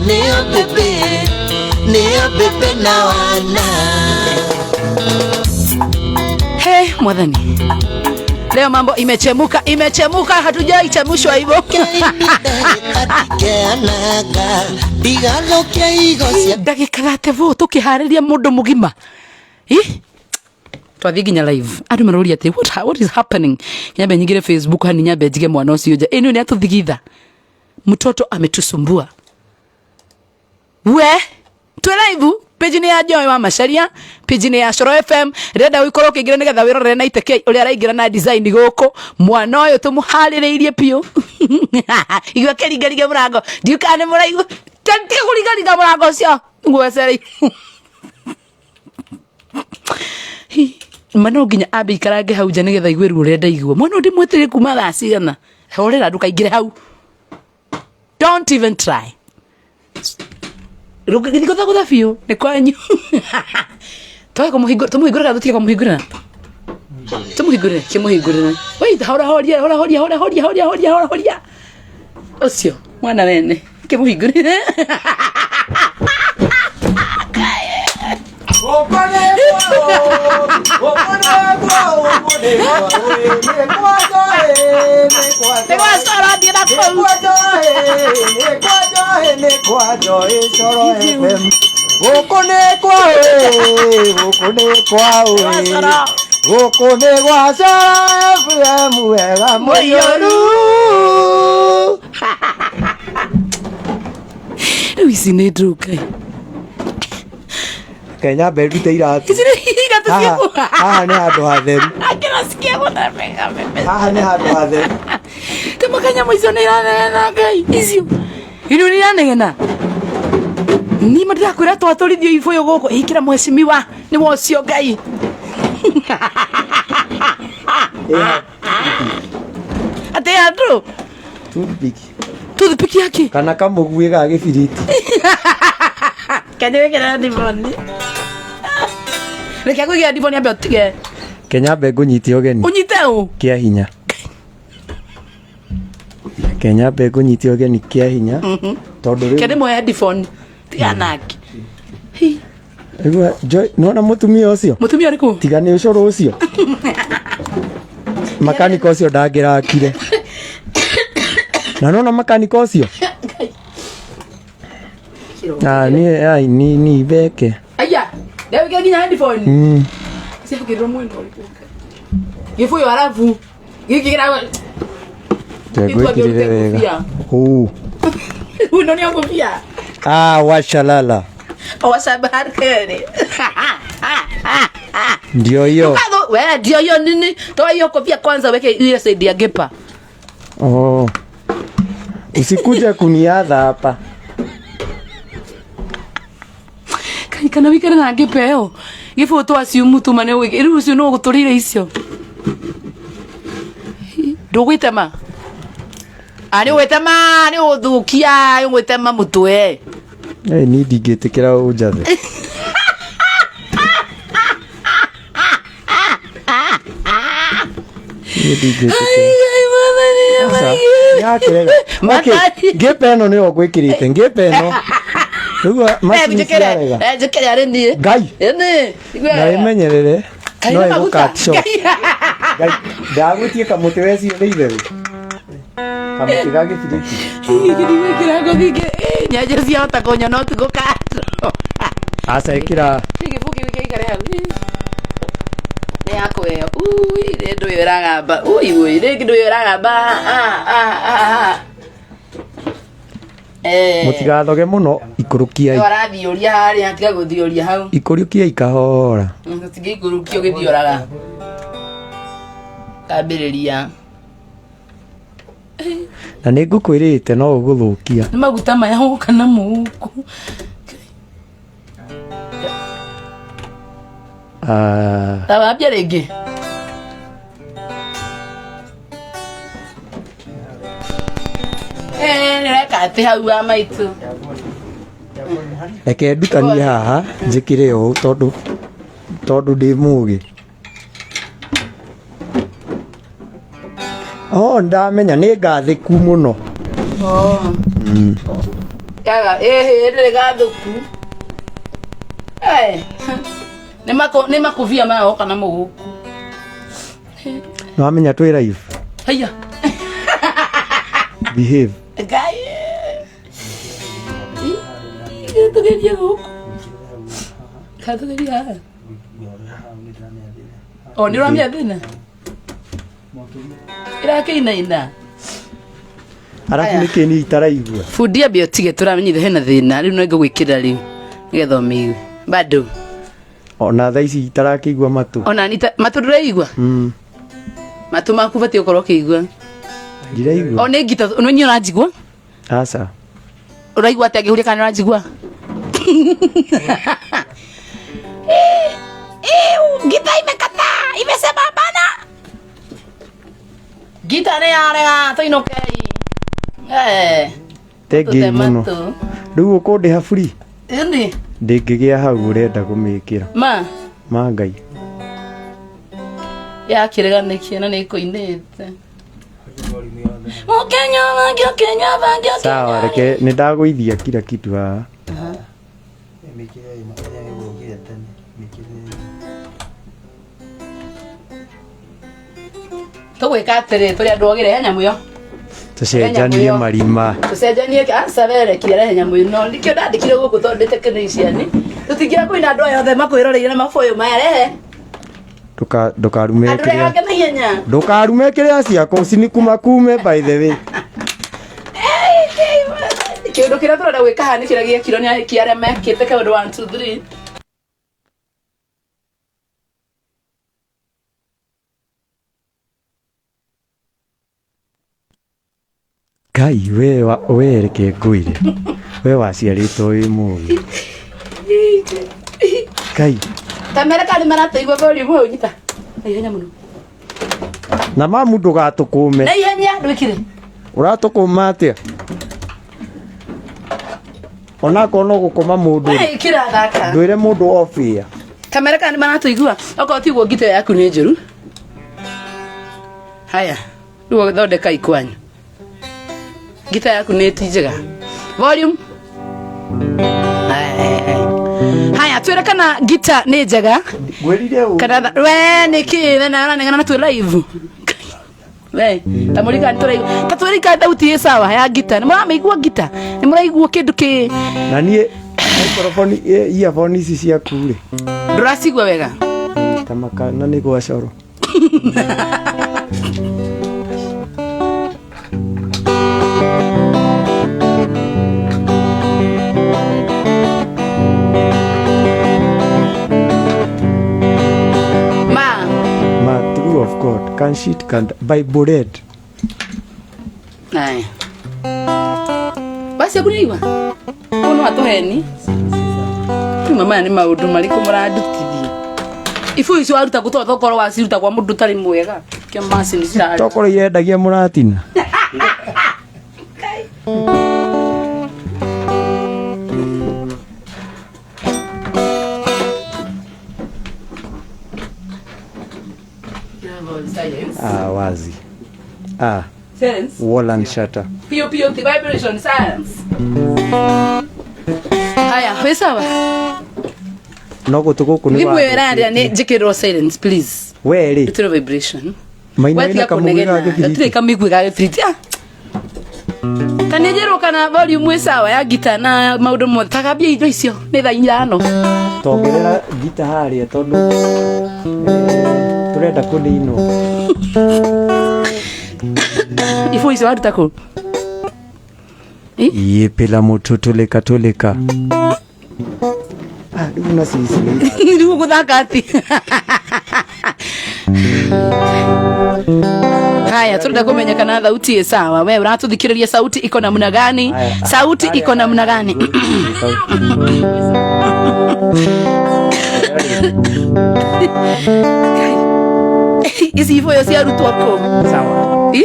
Nĩo bebe, nĩo bebe na wana. He, mwathani. Leo mambo imechemuka, imechemuka, hatujaichemushwa hivyo. Ndagĩka 34 tũkĩharĩria mũndũ mũgima. Ih? Twathiĩ nginya live. Andũ maroria atĩ what is happening? Nyambe nyingĩre Facebook hani nyambe njige mwana ũcio nja. Ĩno nĩ atũthigitha. Mtoto ametusumbua. We, twĩ live page nĩ ya Joy wa Macharia, page nĩ ya Coro FM. Ndĩrenda ũkorwo ũkĩingĩra nĩgetha wĩrorere na iteke ũrĩa araingĩra na design gũkũ. Mwana ũyũ tũmũharĩrĩirie biũ. Igua akĩringaringa mũrango. Ndiũĩ kana nĩ mũraigua. Tiga kũringaringa mũrango ũcio. Ngwecereire. Hi, ma no nginya ambe ikarange hau nja nĩgetha aigue ruo ũrĩa ndaigua. Mwana ũyũ ndĩmwetereire kuma thaa cigana. Horera ndũkaingĩre hau. Don't even try. Rũgĩthigũthagũtha biũ nĩ kwanyu. Twage kũmũhingũra, tũmũhingũre kana tũtige kũmũhingũrĩra? Tũmũhingũrĩre, kĩmũhingũrĩre. Wait, hora horia, hora horia, hora horia, horia, horia, hora horia. Ũcio mwana wene, kĩmũhingũrĩre. Nĩ gwa Coro thiĩ na kũu. Gũkũ nĩ kwa ĩ, gũkũ nĩ kwa ĩ, gũkũ nĩ gwa Coro FM wega mũiyũru. Rĩu ici nĩ ndũ Ngai. Kenya mbe ndute iratũ. Ici nĩ iratũ Haha ciaku. haha nĩ handũ hatheru. Akĩrasikia gũthambega bebe. Haha nĩ handũ hatheru. Tũmaka nyamũ icio nĩ iranegena Ngai. Icio. Irio nĩ iranegena. Ni ma ndĩrakwĩra twatũrithio ibũyũ gũkũ. Ĩkĩra mheshimiwa nĩ wa ũcio Ngai. Atĩ andũ. Toothpick. Toothpick yake. Kana kamũguĩ ga gĩbiriti. Kenya wĩkĩre ndiboni. Reke ngwĩkĩre ndiboni ambe ũtige. Kenya mbe ngũnyite ũgeni. Ũnyite ũ? Kĩa hinya. Kenya mbe ngũnyite ũgeni kĩa hinya. Tondũ rĩu. Kende moya headphone. Tiga nake. Igua, Joy, nĩwona mũtumia ũcio? Mũtumia ũrĩkũ? Tiga nĩ ũcũrũ ũcio. Makanika ũcio ndangĩrakire. Na nĩwona makanika ũcio? Ah, ni ai ni ni beke. Aya, ndewĩkĩra nginya headphone. Ciakĩrwo mwena ũrĩkũ? Gĩbũyũ arabu. Gĩkĩ kĩra Ngwĩkĩrĩre wega. Uu. Uno nĩ ngũbia. Ah, washalala. Washabarkere. Ndio hiyo. We ndio hiyo nini? Toa hiyo kofia kwanza weke ile side ya gepa. Oh. Usikuje kuniadha hapa. Kai kana wikare na ngepa ĩyo. Gĩbũ twa assume tuma nĩ ũgĩ. Rĩu ũcio no ũgũtũrĩire icio. Ndũgwĩtema? Ah, nĩ ũgwĩtema, nĩ ũgũthũkia, nĩ ũgwĩtema mũtwe. Eh, ni ndingĩtĩkĩra ũnjathe. Niĩ ndingĩtĩkĩra. Aca, nĩyakĩrega. Okay, ngĩpe ĩno nĩyo ngwĩkĩrĩte, ngĩpe ĩno. Rĩu macini ciarega. Njĩkĩre arĩ niĩ. Ngai. Ĩnĩ. Na wĩmenyerere Kaĩ no na maguta? ĩgũ cut short. Ngai, ndagwĩtie kamũtĩ weciria nĩ itherũ. Kamũtĩ ga gĩbiriti. Gĩkĩra ngothi ingĩ. Nyenje ciahota kũnyona ũtukũ kando. Aca ĩkĩra Gĩbũ kĩu gĩikare hau. Nĩ yakwa ĩyo. Ui, nĩ ndũ ĩyo ĩragamba. Ui, ui, nĩ ndũ ĩyo ĩragamba. Ah, ah, ah, ah. Eh. Mũtigathoge mũno ikũrũkiai. Ĩyo arathiũria harĩa, tiga gũthiũria hau. Ikũrũkiai kahora. Tũtingĩikũrũkia ũgĩthioraga. Kambĩrĩria. Na nĩ ngũkwĩrĩte no ũgũthũkia. Nĩ maguta maya woka namo gũkũ. Ah. Ta wambia rĩngĩ. Eh, nĩreka atĩ hau wa maitũ. Reke ndutanie haha njĩkĩre ũũ tondũ tondũ ndĩ mũgĩ. Oh, ndamenya nĩ ngathĩku mũno. Oh. Yaga ĩhĩ ndĩrĩ gathũku. Eh. Nĩ makũ nĩ makũbia maya oka namo gũkũ. Nĩwamenya twĩ live. Haiya. Behave. Ngai. Tũgerie gũkũ. Katũgerie haha. O nĩ ũramĩa thĩna. Ĩrakĩinaina. Arabu nĩkĩ niĩ itaraigua? Bundi ambia ũtige tũramenyithia hena thĩna rĩu no ngũgwĩkĩra rĩu nĩgetha ũmĩigue. Bado. Ona thaa ici itarakĩigua matũ. Ona ni matũ ndũraigua? Matũ maku batiĩ gũkorwo ũkĩigua. Ndiraigua. O nĩ ngita nĩ niĩ ũranjigua? Aca. Ũraigua atĩa ngĩhuria kana nĩ ũranjigua? Ngita imekataa, imesema hapana. Ngita nĩ yarega tũinũkei. Eh. Thengiũ Tũte mũno. matũ. Rĩu ũkũndĩha free? Ĩni. Ndĩngĩgĩa hau ũrenda kũmĩkĩra. Ma. Ma Ngai. Yakĩrega nĩkĩ na nĩ ĩkũinĩte. Mũkenya bangi ũkĩnyua bangi ũkĩnyua. Sawa, reke nĩ ndagũithia kila kitu haha. Tũgwĩka atĩrĩ tũrĩ andũ ogĩ rehe nyamũ ĩyo. Tũcenjanie marima. Tũcenjanie aca werekia rehe nyamũ ĩno. Nĩkĩo ndandĩkire gũkũ tondũ ndĩ technician. Tũtingĩra kũina andũ aya othe makwĩroreire na mabũyũ maya rehe. Ndũkarume Andũ kĩrĩa. rehange na ihenya. Ndũkarume kĩrĩa ciakwa usinikumakume by the way. Kĩũndũ kĩrĩa tũrenda gwĩka haha nĩ kĩrĩa gĩekirwo nĩ ahiki arĩa mekĩte kaũndũ 1 2 3. Ngai we we reke ngwĩre. We waciarĩtwo wĩ mũgĩ. Ngai. Ta mere kana nĩ maratũigua volume ũyũ nyita. Na ihenya mũno. Na mamu ndũgatũkũme. Na ihenya ndwĩkire. Ũratũkũma atĩa? Onakorwo no gũkũma mũndũ rĩ. We ĩkĩra thaka. Ndwĩre mũndũ off air. Kamera kana nĩ maratũigua. Okorwo tiguo ngita yaku nĩ njũru. Haya. Rĩu thondeka ikwanyu. Ngita yaku nĩ ti njega. Volume. Haya, twĩre kana ngita nĩ njega. Ngwĩrire ũũ. Kana we nĩ kĩ we na ũranengana na twĩ live. We, ta mũrika nĩ tũraigua. Ta twĩre kana thauti ĩ sawa ya ngita. Nĩ mũramĩigua ngita? Nĩ mũraigua kĩndũ kĩ Na niĩ microphone earphone ici ciaku rĩ. Ndũracigua wega? Ta makana nĩ gwa coro. Ma. Ma true of God can shit can Bible read. Haya. Basi akuniigua? Kũu no atũheni. Rĩu maya nĩ maũndũ marĩkũ mũrandutithia? Ibũyũ icio waruta kũ tondũ tokorwo waciruta kwa mũndũ ũtarĩ mwega. Kĩo macini cirarĩ. Tokorwo irendagia mũratina. Science. Ah, wazi. Ah, Science. wall and shutter. Pio pio the vibration science. Haya, wĩ sawa? No gũtũ gũkũ nĩ Thimũ ĩyo ĩraria nĩ njĩkĩrĩrwo silence please. We rĩ. Rutĩrwo vibration. Maina Wetiga ina kamũgĩ kũnegena. ga gĩbiriti. Gatirĩ kamĩgui ga gĩbiriti. Ah. Ta nĩ njĩrwo kana volume ĩ sawa ya ngita na maũndũ mothe. Ta gambia indo icio nĩ thaa ithano. Tongerera ngita harĩa tondũ tũrenda kũninwo. Ibũ icio waruta kũ? Yepela mututulika tulika. Ah, rĩu na cici nĩ Rĩu ũgũthaka atĩ? Haya, turenda kumenya kana thauti ĩ sawa. We ũratũthikĩrĩria sauti iko namna gani? Haya. Sauti iko namna gani? Ici ibũyũ ciarutwo kũ? Sawa. Ĩ?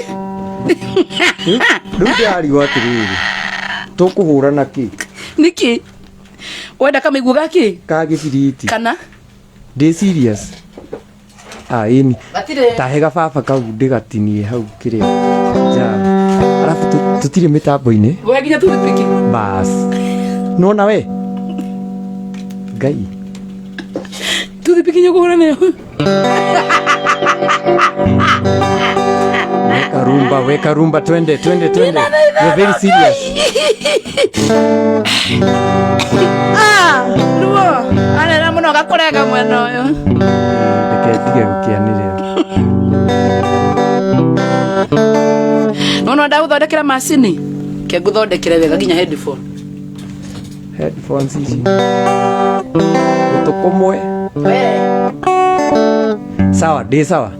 Rĩu ndĩrarigwo atĩrĩrĩ. Tũkũhũra na kĩ? Nĩkĩ? Wenda kamĩguo gakĩ? Ka gĩbiriti. Kana? Ndĩ serious. Ah, ĩni. Gatirĩ. Tahe gababa kau ndĩgatinie hau kĩrĩa. Njaa. Alafu tutire mitambo-inĩ. We nginya toothpick. Bas, nona we ngai. Toothpick nyũkũhũra nayo. Weka rumba, weka rumba, twende, twende, twende. We're very serious. Ah, ruo anera mũno gakũrenga mwena ũyũ. Reke ndige gũkĩanĩrĩra. Nona ndagũthondekera macini ke ngũthondekere wega nginya headphone. Headphones ici gũtũ kũmwe. We. Sawa, ndĩ sawa.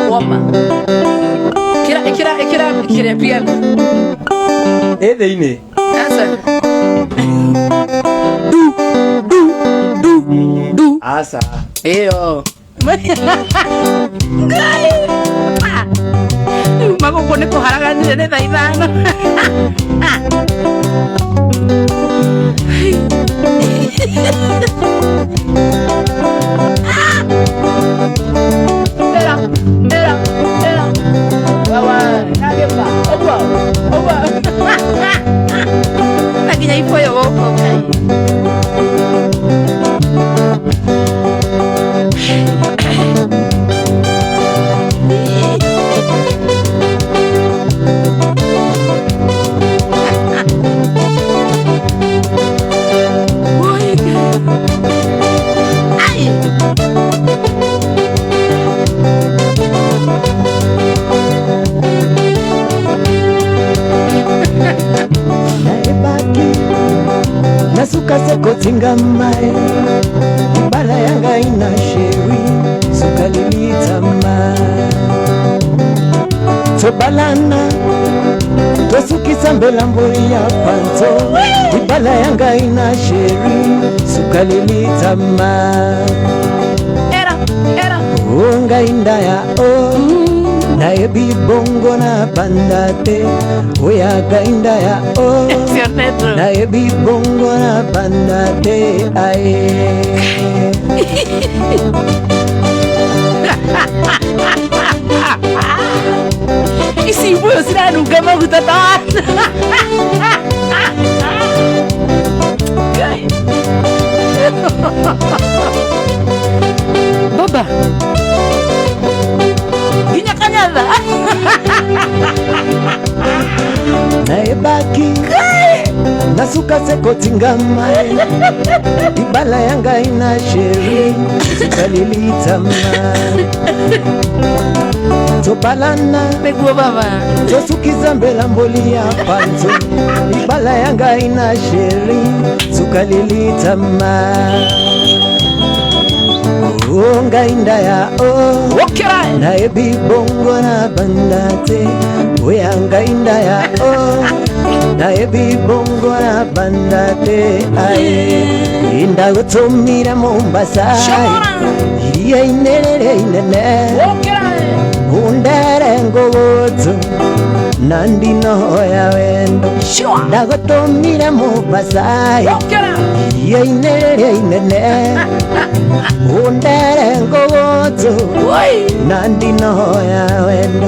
Woma kira ikira ikira ikira piano. Ĩ thĩinĩ. Asa du du du du. Aca. Iyo Ngai. Magũkũ nĩ kũharaganire nĩ thaa 5. Era, era, era. Wawa, nagĩba. Ũguo, ũguo. Na nginya ibũyũ gũkũ Ngai. Oi, Ai. Naebaki nasuka sekotingamae ibala yanga ina sheri suka lilitama tobalana tosukisa mbela mboi ya panto ibala yanga ina sheri suka lilitama. Era, era. Onga indaya o nayebi bongo na banda te oyaga indaya o Cionetro. nayebi bongo na banda te ae. Ici ibũyũ ciranunga maguta ta Ngai. Baba nginya kanyatha. Naebaki nasuka sekotingama ibala yanga ina sheri sukalilitama tobalana nĩguo baba. tosukiza mbela mboli ya panto ibala yanga ina sheri sukalilitama onga indaya o Ũkĩra. nayebi bongo na banda te oyanga indaya o nayebi bongo na banda te ae indagotomira Mombasa. Shomora. Iria inene inene. Ũkĩra. Undere ngogoto nandino ya wendo. Sure. Ndagotomira Mombasa. Ũkĩra. Iria inene inene undere ngogoto Oi. nandino ya wendo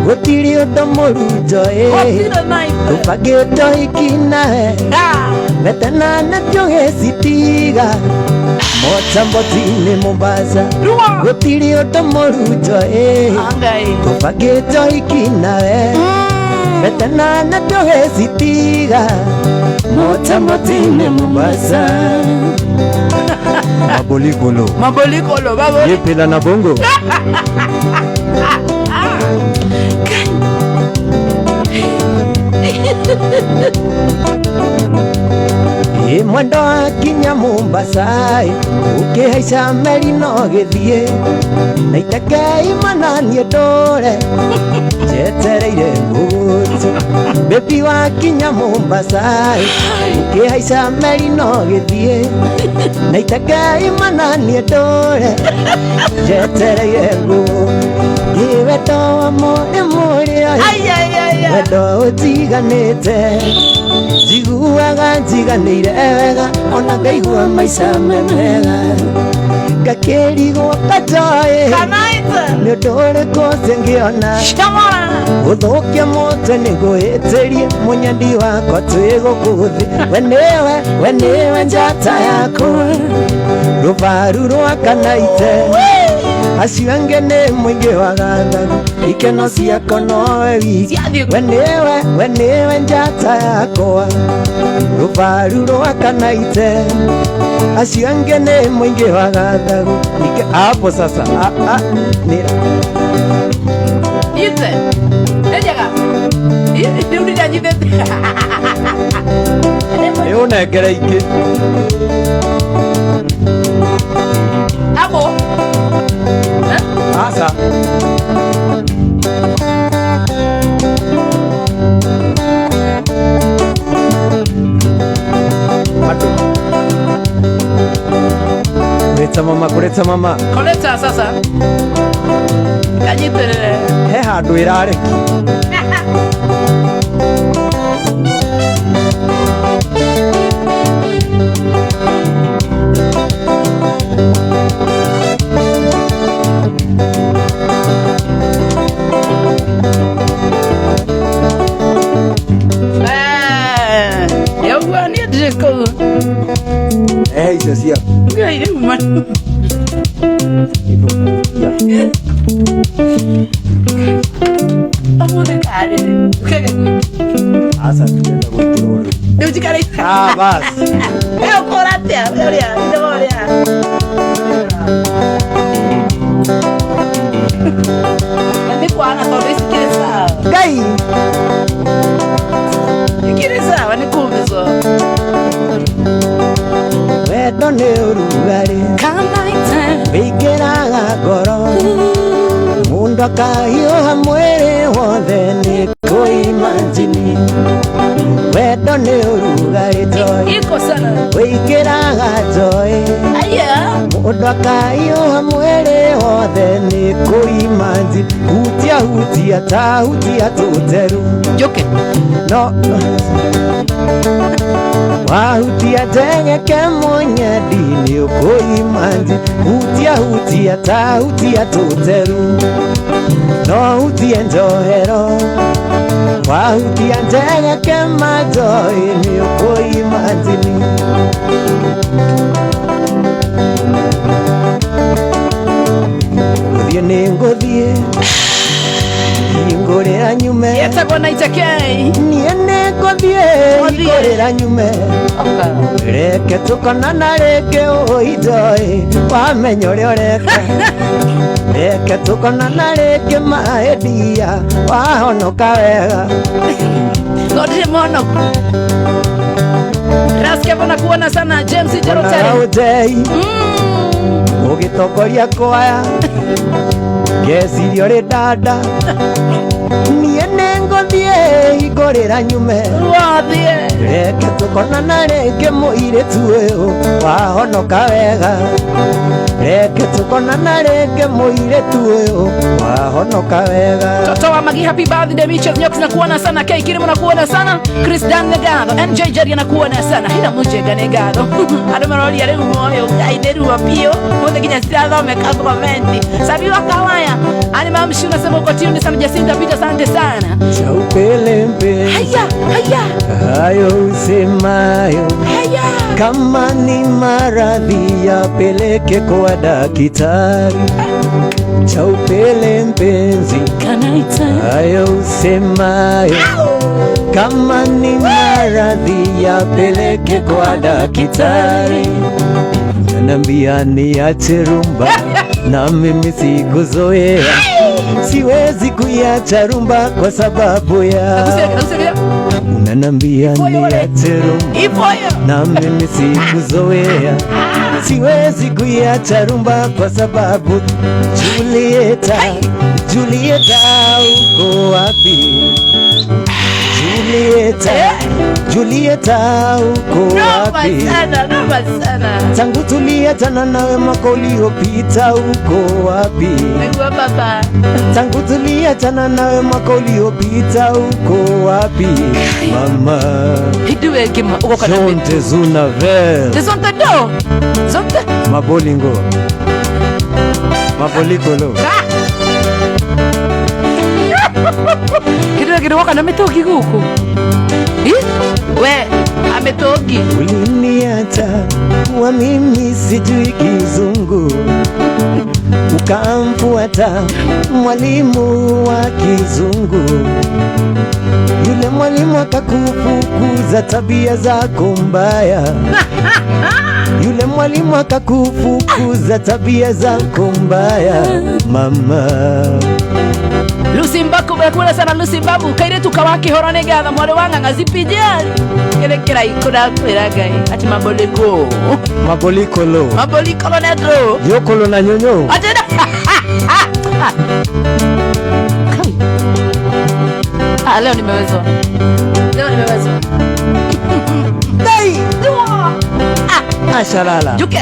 gutiri undu mũrunjo ĩ Gũtirĩ maitho. tũbangĩtwo ikinae. Ah. Metanana tũgĩcitiga motamboti-inĩ Mombasa. Ruo. Gũtirĩ ũndũ mũrunjo ĩ Ngai. tũbangĩtwo ikinae metanana tũgĩcitiga motamboti-inĩ Mombasa. Mabolikolo. Mabolikolo, baboli. Yepela na bongo. Ĩ mwendo akinya Mombasa ũkĩhaica meri no gĩthiĩ na iteke imana niĩ ndũre njetereire ngũgũtũ bebi wakinya Mombasa ũkĩhaica meri no gĩthiĩ na iteke imana niĩ ndũre njetereire ngũgũ ĩ wendo wa mũrĩ mũrĩ Ai, ai, ai, ai. wendo ũtiganĩte njiguaga njiganĩire wega ona ngaigua maica me mega. Ngakĩrigwo kajoĩ Kanaite. Nĩ ũndũ ũrĩkũ ũngĩona Shamora. Gũthũkia mũtwe nĩ ngũhĩtĩrie mũnyendi wakwa twĩ gũkũ thĩ. We nĩwe, we nĩwe njata yakwa, rũbaru rwa Kanaite. Acio angĩ nĩ mũingĩ wa gathagu, ikeno ciakwa nowe wiki. Ciathiĩ. We nĩwe, we nĩwe njata yakwa, rũbaru rwa Kanaite. Acio angĩ nĩ mũingĩ wa gathagu. Hapo sasa. Ah, ah, nĩ Ite. Nĩ njega. Rĩu nĩ ndanyitĩte. Ĩ ũnengere ingĩ. Abo. Eh? Aca. Andũ. Kũrĩta mama, kũrĩta mama. Koleta sasa. Kanyitĩrĩre. He handũ ĩrareki. Eh, ũguo niĩ ndirĩ kũu. Eh, icio ciaku. Ngai rĩu ma. Ũmũthĩ karĩ. Kege. Aca tũrenda gwĩkĩrwo rĩu. Rĩu njikarĩte. Ah, basi. We ũkũra atĩa? We ũrĩa, ithe wa ũrĩa. Na nĩ kwana tondũ ici ikĩrĩ sawa. Ngai. Ikĩrĩ sawa nĩ kũmĩco. Wendo nĩ ũrugarĩ Kanaite. wĩingĩraga ngoro, mũndũ akahiũha mwĩrĩ wothe nĩ kũimanjini. Wendo nĩ ũrugarĩ toy Iko sana. wĩingĩraga njoĩ, Aya. mũndũ akahiũha mwĩrĩ wothe nĩ kũimanjini. Hutia hutia ta hutia tũteru Njoke. no wahutia njegeke mũnyendi nĩ ũkũimanji. Hutia hutia ta hutia tũteru no hutie njohero, wahutia njegeke manjoi nĩ ũkũimanjini. Gũthiĩ nĩ ngũthiĩ hingũrĩra nyume. Yetagwo Naite K. Niĩ nĩ ngũthiĩ hingũrĩra nyume. Oka. Reke tũkonana rĩngĩ ũinjoĩ wamenya ũrĩa ũreka. Reke tũkonana rĩngĩ maendia wahonoka wega. No ndirĩ mũhonoku. Raskevo nakuona sana James Jeroteri. Ona ũtei ũgĩtongoria kwaya ngeciria ũrĩ dada. Niĩ nĩ ngũthiĩ hingũrĩra nyume. Wathiĩ. Reke tũkonana rĩngĩ mũirĩtu ũyũ wahonoka wega. Reke tũkonana rĩngĩ mũirĩtu ũyũ wahonoka wega. Toto wa Magi, happy birthday Micho Nyox nakuona sana. K Kirimo nakuona sana. Chris Dan Negado, NJ Jerry nakuona sana. Hina mujega Negado. Andũ maroria rĩu moyo Ngai nĩ ruo biũ. Mũthĩ nginya cirathomeka comment. Sabi wa Kawaya. Ani mamshi unasema uko tune sana Jacinta Peter, asante sana. Chaupele mpenzi. Haya, haya. Hayo usemayo. Haya. Kama ni maradhi yapeleke kwa daktari. Chaupele mpenzi. Kanaita. Hayo usemayo. Kama ni maradhi yapeleke kwa daktari. Unaniambia niache rumba na mimi sikuzoea. Siwezi kuiacha rumba kwa sababu ya. Unaniambia niache rumba na mimi sikuzoea. Siwezi kuiacha rumba kwa sababu. Julieta, Julieta uko wapi? Julieta, Julieta uko wapi? Noma sana. Tangu tuliachana nawe mwaka uliopita uko wapi? Nikuwa baba. Tangu tuliachana nawe mwaka uliopita uko wapi? Mama. Hiduwe kima uko kana. Zonte zuna vel. Zonte do. Zonte. Mabolingo. Mabolikolo. Kindu kindu woka na mĩtũngi gũkũ. Ĩ? We, a mĩtũngi. Uliniacha wa mimi sijui kizungu, ukamfuata mwalimu wa kizungu. Yule mwalimu akakufukuza tabia zako mbaya. Yule mwalimu akakufukuza tabia zako mbaya, mama. Lucy Mbaku bekura sana Lucy Mbabu kairetu kawakihora nĩ ngatho mwarĩ wa ng'ang'a zipijari kĩrĩ kĩraikũ ndakwĩra Ngai ati maboliko. Mabolikolo. Maboliko nedro. Yokolo na nyonyo. Ati Kai. Ah, leo nimewezwa. Leo nimewezwa. Dai. Ah, Ashalala. Juke.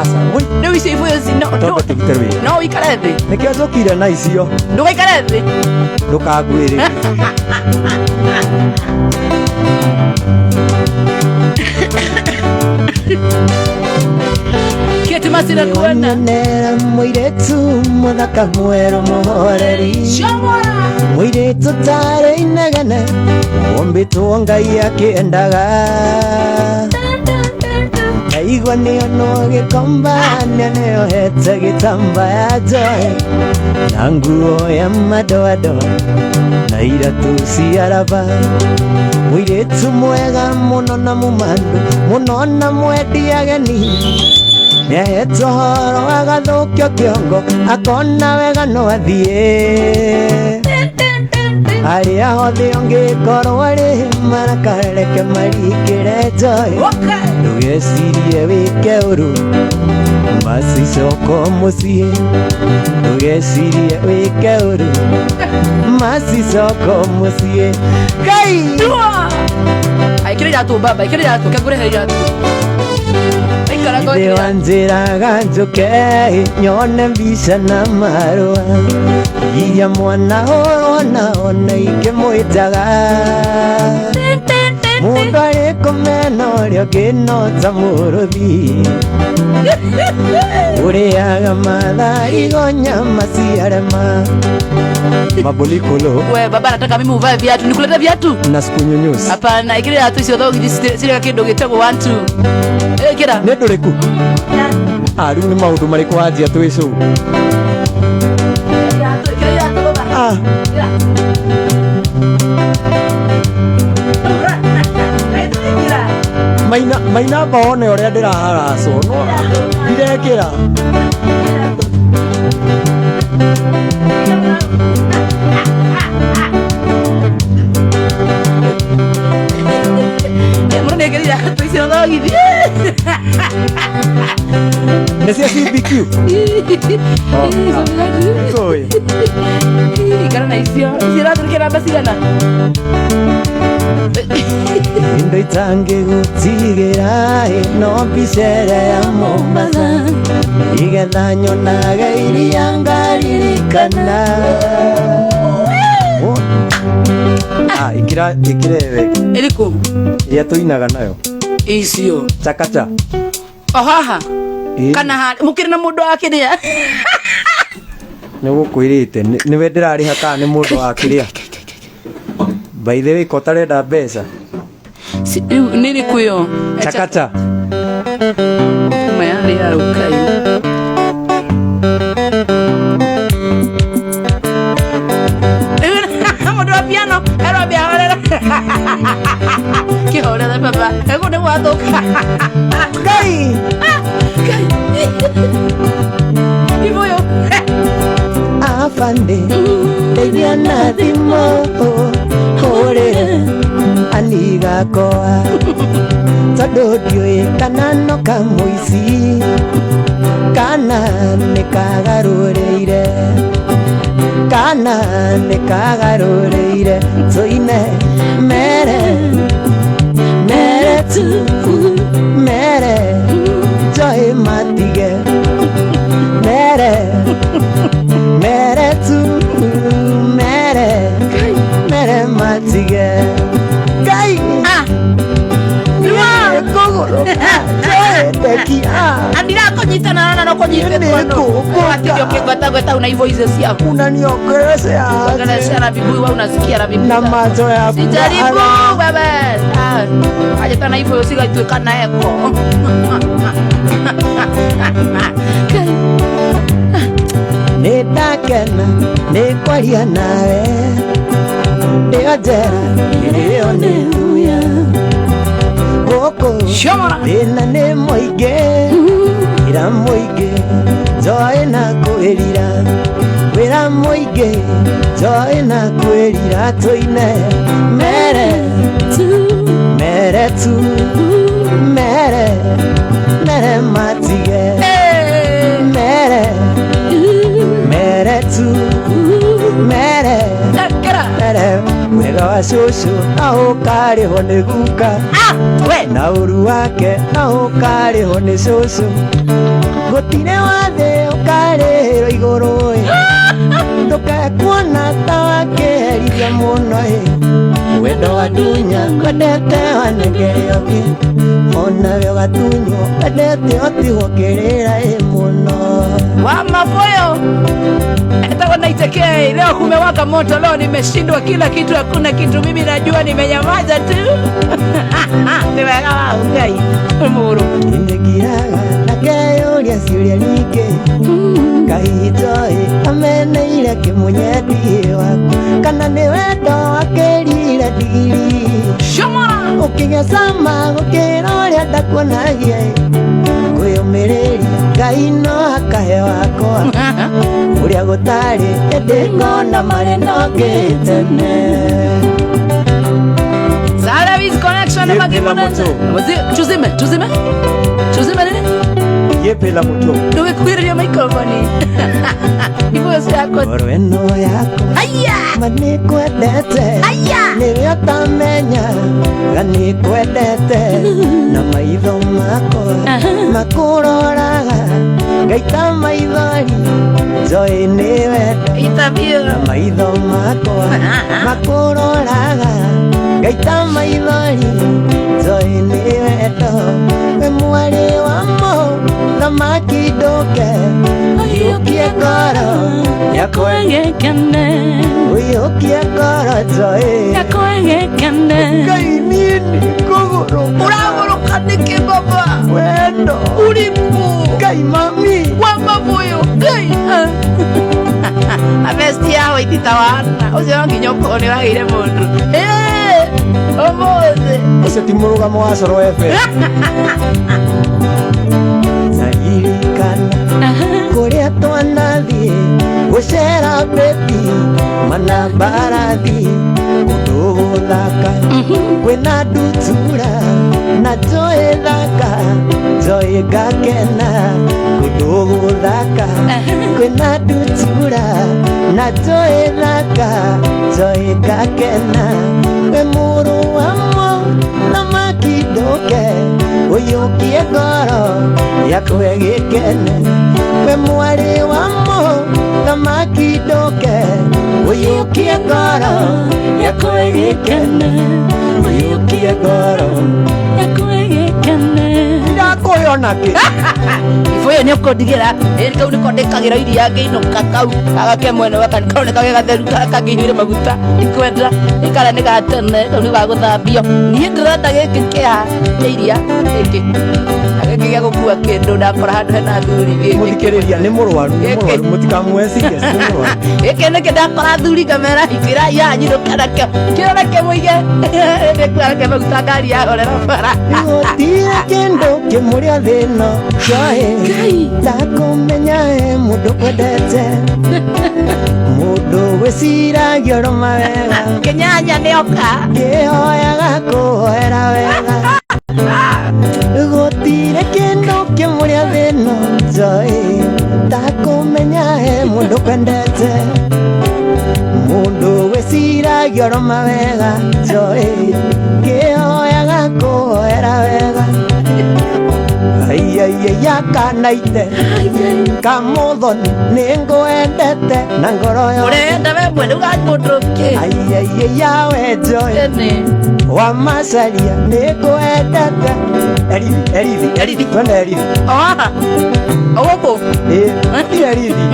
Asa. Woi. Rĩu icio ibuyo ici no Twambe no tũrute wĩra. no ũikare thĩ. Nĩkĩo njũkire na icio. Ndũgaikare thĩ. Ndũkanguĩrĩrie. Kĩti masira kuona. Nera mũirĩtu mũthaka mwerũ mũhoreri. Shomora. Mũirĩtu tarĩ inegene wombĩtwo Ngai akĩendaga. Ndaigua nĩonwo gĩkomba nĩohete gĩtambaya njoe na nguo ya madoadoa na iratũ cia raba. Mũirĩtu mwega mũno na mũmandu mũno na mwendi ageni. Nĩahetwo horo agathũkio kĩongo akona wega no athiĩ. Arĩa othe ũngĩkorwo arĩ marakareke marikĩre njoe. Okay. Ndũgecirie wĩke ũru macicoko mũciĩ. Ndũgecirie wĩke ũru macicoko mũciĩ. Ngai. Dua. Ai, kĩrĩ iratũ baba, kĩrĩ iratũ, kengũrehe iratũ. Aikara Ithe ngoja. wanjĩraga njũke nyone mbica na marũa iria mwana ũrona ona ingĩmwĩtaga. Mũndũ arĩ kũmena ũrĩa ũngĩ no ta mũrũthi ũrĩaga matharigo nyama ciarema. Mabolikolo. We baba anataka mimi uvae viatu, nikulete viatu? Na sikunyunyusi. Hapana, ikira iratũ icio thogithi cirĩ kĩndũ gĩtagwo 1 2. Ĩkĩra. Nĩ ndũrĩku? Ah, rĩu nĩ maũndũ marĩkũ wanjia twĩ show? Iratũ, ĩkĩra iratũ baba. Ah. Ĩkĩra. Ĩkĩra. Maina maina amba one ũrĩa ndĩraharacwo no ndirekĩra. Mũndũ nĩekĩra iratũ icio thogithi. Nĩ cia CBQ. Sorry. Ikara na icio. Icio iratũ nĩ namba cigana? Indo itangĩgũtigĩra no mbica ĩrĩa ya Mombasa igetha nyonaga iria ngaririkana. Ah, ikĩra ikĩra ĩwe. Ĩrĩkũ? Ĩrĩa tũinaga nayo. Icio. Chakacha. O haha. Ĩĩ. Kana ha mũkĩrĩ na mũndũ wa kĩrĩa? Nĩ gũkwĩrĩte nĩwe ndĩrarĩha kana nĩ mũndũ wa kĩrĩa. By the way, ko ũtarenda mbeca. Rĩu nĩ ĩrĩkũ ĩyo? Chakacha. Kuma yarĩ hau kai. Mũndũ wa piano arambia horera. Kĩhorere baba. Ego nĩ gwathũka. Ngai. Kai. Ibuyo. Afande ndeithia na thimũ hũrĩre anigakoa tondũ ndiũĩ kana no kamũici kana nĩ kagarũrĩire kana nĩ kagarũrĩire tũine mere mere tu mere njoĩ matige mere mere tu mere mere matige. Ngai. Ah. Kũgũrũka njoĩ ndeki. Ah. Andirakũnyita na no kũnyita. Wanyitĩtwo nũ? Nĩngũkũka. Watinda ũkĩgwetagweta una ivo icio ciaku. Unaniongelesea aje? Ongelesea na vibuyu wewe unasikia na vibuyu. Na macho ya Sijaribu kung'ara. wewe. Ah, aje tena hivyo usigatuĩka na eko. Nĩ ndakena nĩ kwaria nawe ndĩo njera ĩrĩo nĩ huya gũkũ Shomora. thĩna nĩ mũingĩ wĩra mũingĩ njoĩ na kwĩrira wĩra mũingĩ njoĩ na kwĩrira tũine mere mere tu mere mere matige Eh. mere mere tu mere Ekera. mere wega wa cũcũ na ũkarĩhwo nĩ guka Ah, we. na ũru wake na ũkarĩhwo nĩ cũcũ gũtirĩ wathĩ ũkarĩhĩrwo igũrũ ĩ ndũkekuona ta wakĩherithia mũno ĩ wendo wa ndunya kwendete wanengere ũngĩ onawe ũgatunywo wendete ũtigwo kĩrĩra ĩ mũno. Wa mafoyo. Etagwo 90K. Leo kumewaka moto, leo nimeshindwa kila kitu, hakuna kitu mimi najua, nimenyamaza tu. Nĩ wega wa Ngai. Mũrũ. Nĩngiraga na ngeyũria ciũria nyingĩ kahindoĩ ameneire kĩmũnyendi waku kana nĩ wendo wakĩrire ndigiri Shomora. ũkĩgĩa cama gũkĩra ũrĩa ndakuonagia kwĩyũmĩrĩria Ngai no akahe wakwa ũrĩa gũtarĩ ĩndĩ ngona marĩ no ngĩtene. Salavis connection Yepe la makimonenza. moto. Tuzime, tuzime. Tuzime nini? Yepe la moto. Ndũgĩkuhĩrĩria microphone. Ibuyo ciakwa. Ngoro ĩno yakwa Aya! ma nĩngwendete Aya! nĩwe ũtamenya ga nĩngwendete na maitho makwa makũroraga ngaita maithori njoĩ nĩ wendo Itabio. na maitho makwa makũroraga ngaita maithori njoĩ nĩ wendo we mwarĩ wa mũthamaki ndũke ũiyũkie ngoro yakwa Yakwegekene. ũiyũkie ngoro njoĩ Yakwegekene. Ngai niĩ nĩngũgũrũka. Ũragũrũka nĩkĩ baba? Wendo. Ũrĩkũ? Ngai mami. Wa mabuyu. Ngai. Abesti yao ititawana. Ũcio no nginya ũkorwo nĩ wagĩire mũndũ. Eh, ũmũthĩ. Ũcio ti mũrũgamo wa Coro FM. Naririkana kũrĩa twanathiĩ gũcera bebi mana mbarathi kũndũ gũthaka kwĩna ndutura na njoĩ thaka njoĩ ngakena kũndũ gũthaka kwĩna ndutura na njoĩ thaka njoĩ ngakena we mũrũ wa mũthamaki ndũke ũiyũkie ngoro yakwa ĩgĩkene we mwarĩ wa mũthamaki ndũke ũiyũkie ngoro yakwa ĩgĩkene ũiyũkie ngoro Yakwegekene. Ndakũhe onakĩ. Ibuyo nĩ ũkũndigĩra ĩĩ kau nĩko ndĩkagĩra iria ngĩinũka kau gagake mwena wa kan karoneka ge gatheru kangĩihũire maguta ikwenda ikara nĩ ga tene kau nĩ gagũthambio niĩ ndĩrenda gĩkĩ kĩa kĩa iria gĩkĩ Na gĩkĩ gĩa gũkua kĩndũ ndakora handũ hena athuri gĩkĩ Mũthikĩrĩria nĩ mũrwaru, nĩ mũrwaru, mũtikamũhe serious, nĩ mũrwaru. gĩkĩ nĩkĩ ndakora athuri ngamera ikĩra ya nyinũka nakĩo kĩo nakĩo mũige ndĩkua nakĩo maguta ngari yahorera bara. Gũtirĩ kĩndũ kĩmũrĩa thĩno njoĩ Ngai. ndakũmenya he mũndũ kwendete mũndũ gwĩciragia ũrũma wega Kĩnyanya nĩoka. kĩhoyaga kũhoera wega gũtirĩ kĩndũ kĩmũrĩa thĩno njoĩ ndakũmenya he mũndũ kwendete mũndũ gwĩciragia ũrũma wega njoĩ kĩhoyaga kũhoera wega. Ai Aiaiaiaia kanaite Kamuthoni nĩngwendete na ngoro yothe. Urenda we mwene ugamundu ki. Aiaiaia we Joy Ene. wa Macharia nĩngwendete. Erithi, erithi, Erithi. Twende Erithi. Oha. Ogoku. Ĩĩ, ti Erithi.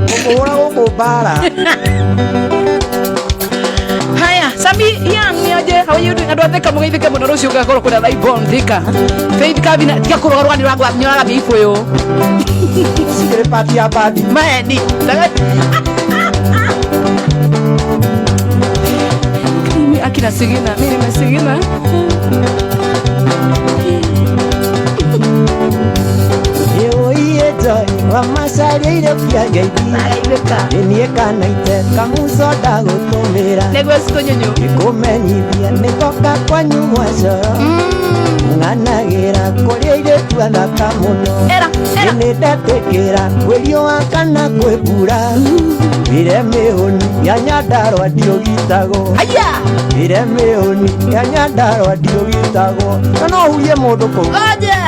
Ngũkũhũra gũkũ mbara. Haya, Sami Young ni aje? How are you doing? Andũ a Thika mũgeithĩke mũno rũciũ ngakorwo kwĩna live on Thika. Faith Kavina, tiga kũrũga rũgani rwa nyoraga mĩibũyũ. Cikĩrĩ pati ya bandi. Maheni. Mimi akina sigina, mimi nimesigina. Ĩũiĩ Joy wa Macharia irĩkia ngeithi. Nagaithĩka. Nĩ niĩ kanaite kamuco ndagũtũmĩra. Nĩguo sikũnyũnyũ. Nĩngũmenyithia nĩngoka kwanyu gwa coro. Ng'anagĩra kũrĩa airĩtu athaka mũno. Era, era. Nĩ ndetĩkĩra kwĩ riũa kana kwĩ mbura. Mire mĩhũni ya Nyandarũa ndiũgitagwo. Haya. Mire mĩhũni ya Nyandarũa ndiũgitagwo. Na no hurie mũndũ kũu. Ngoja.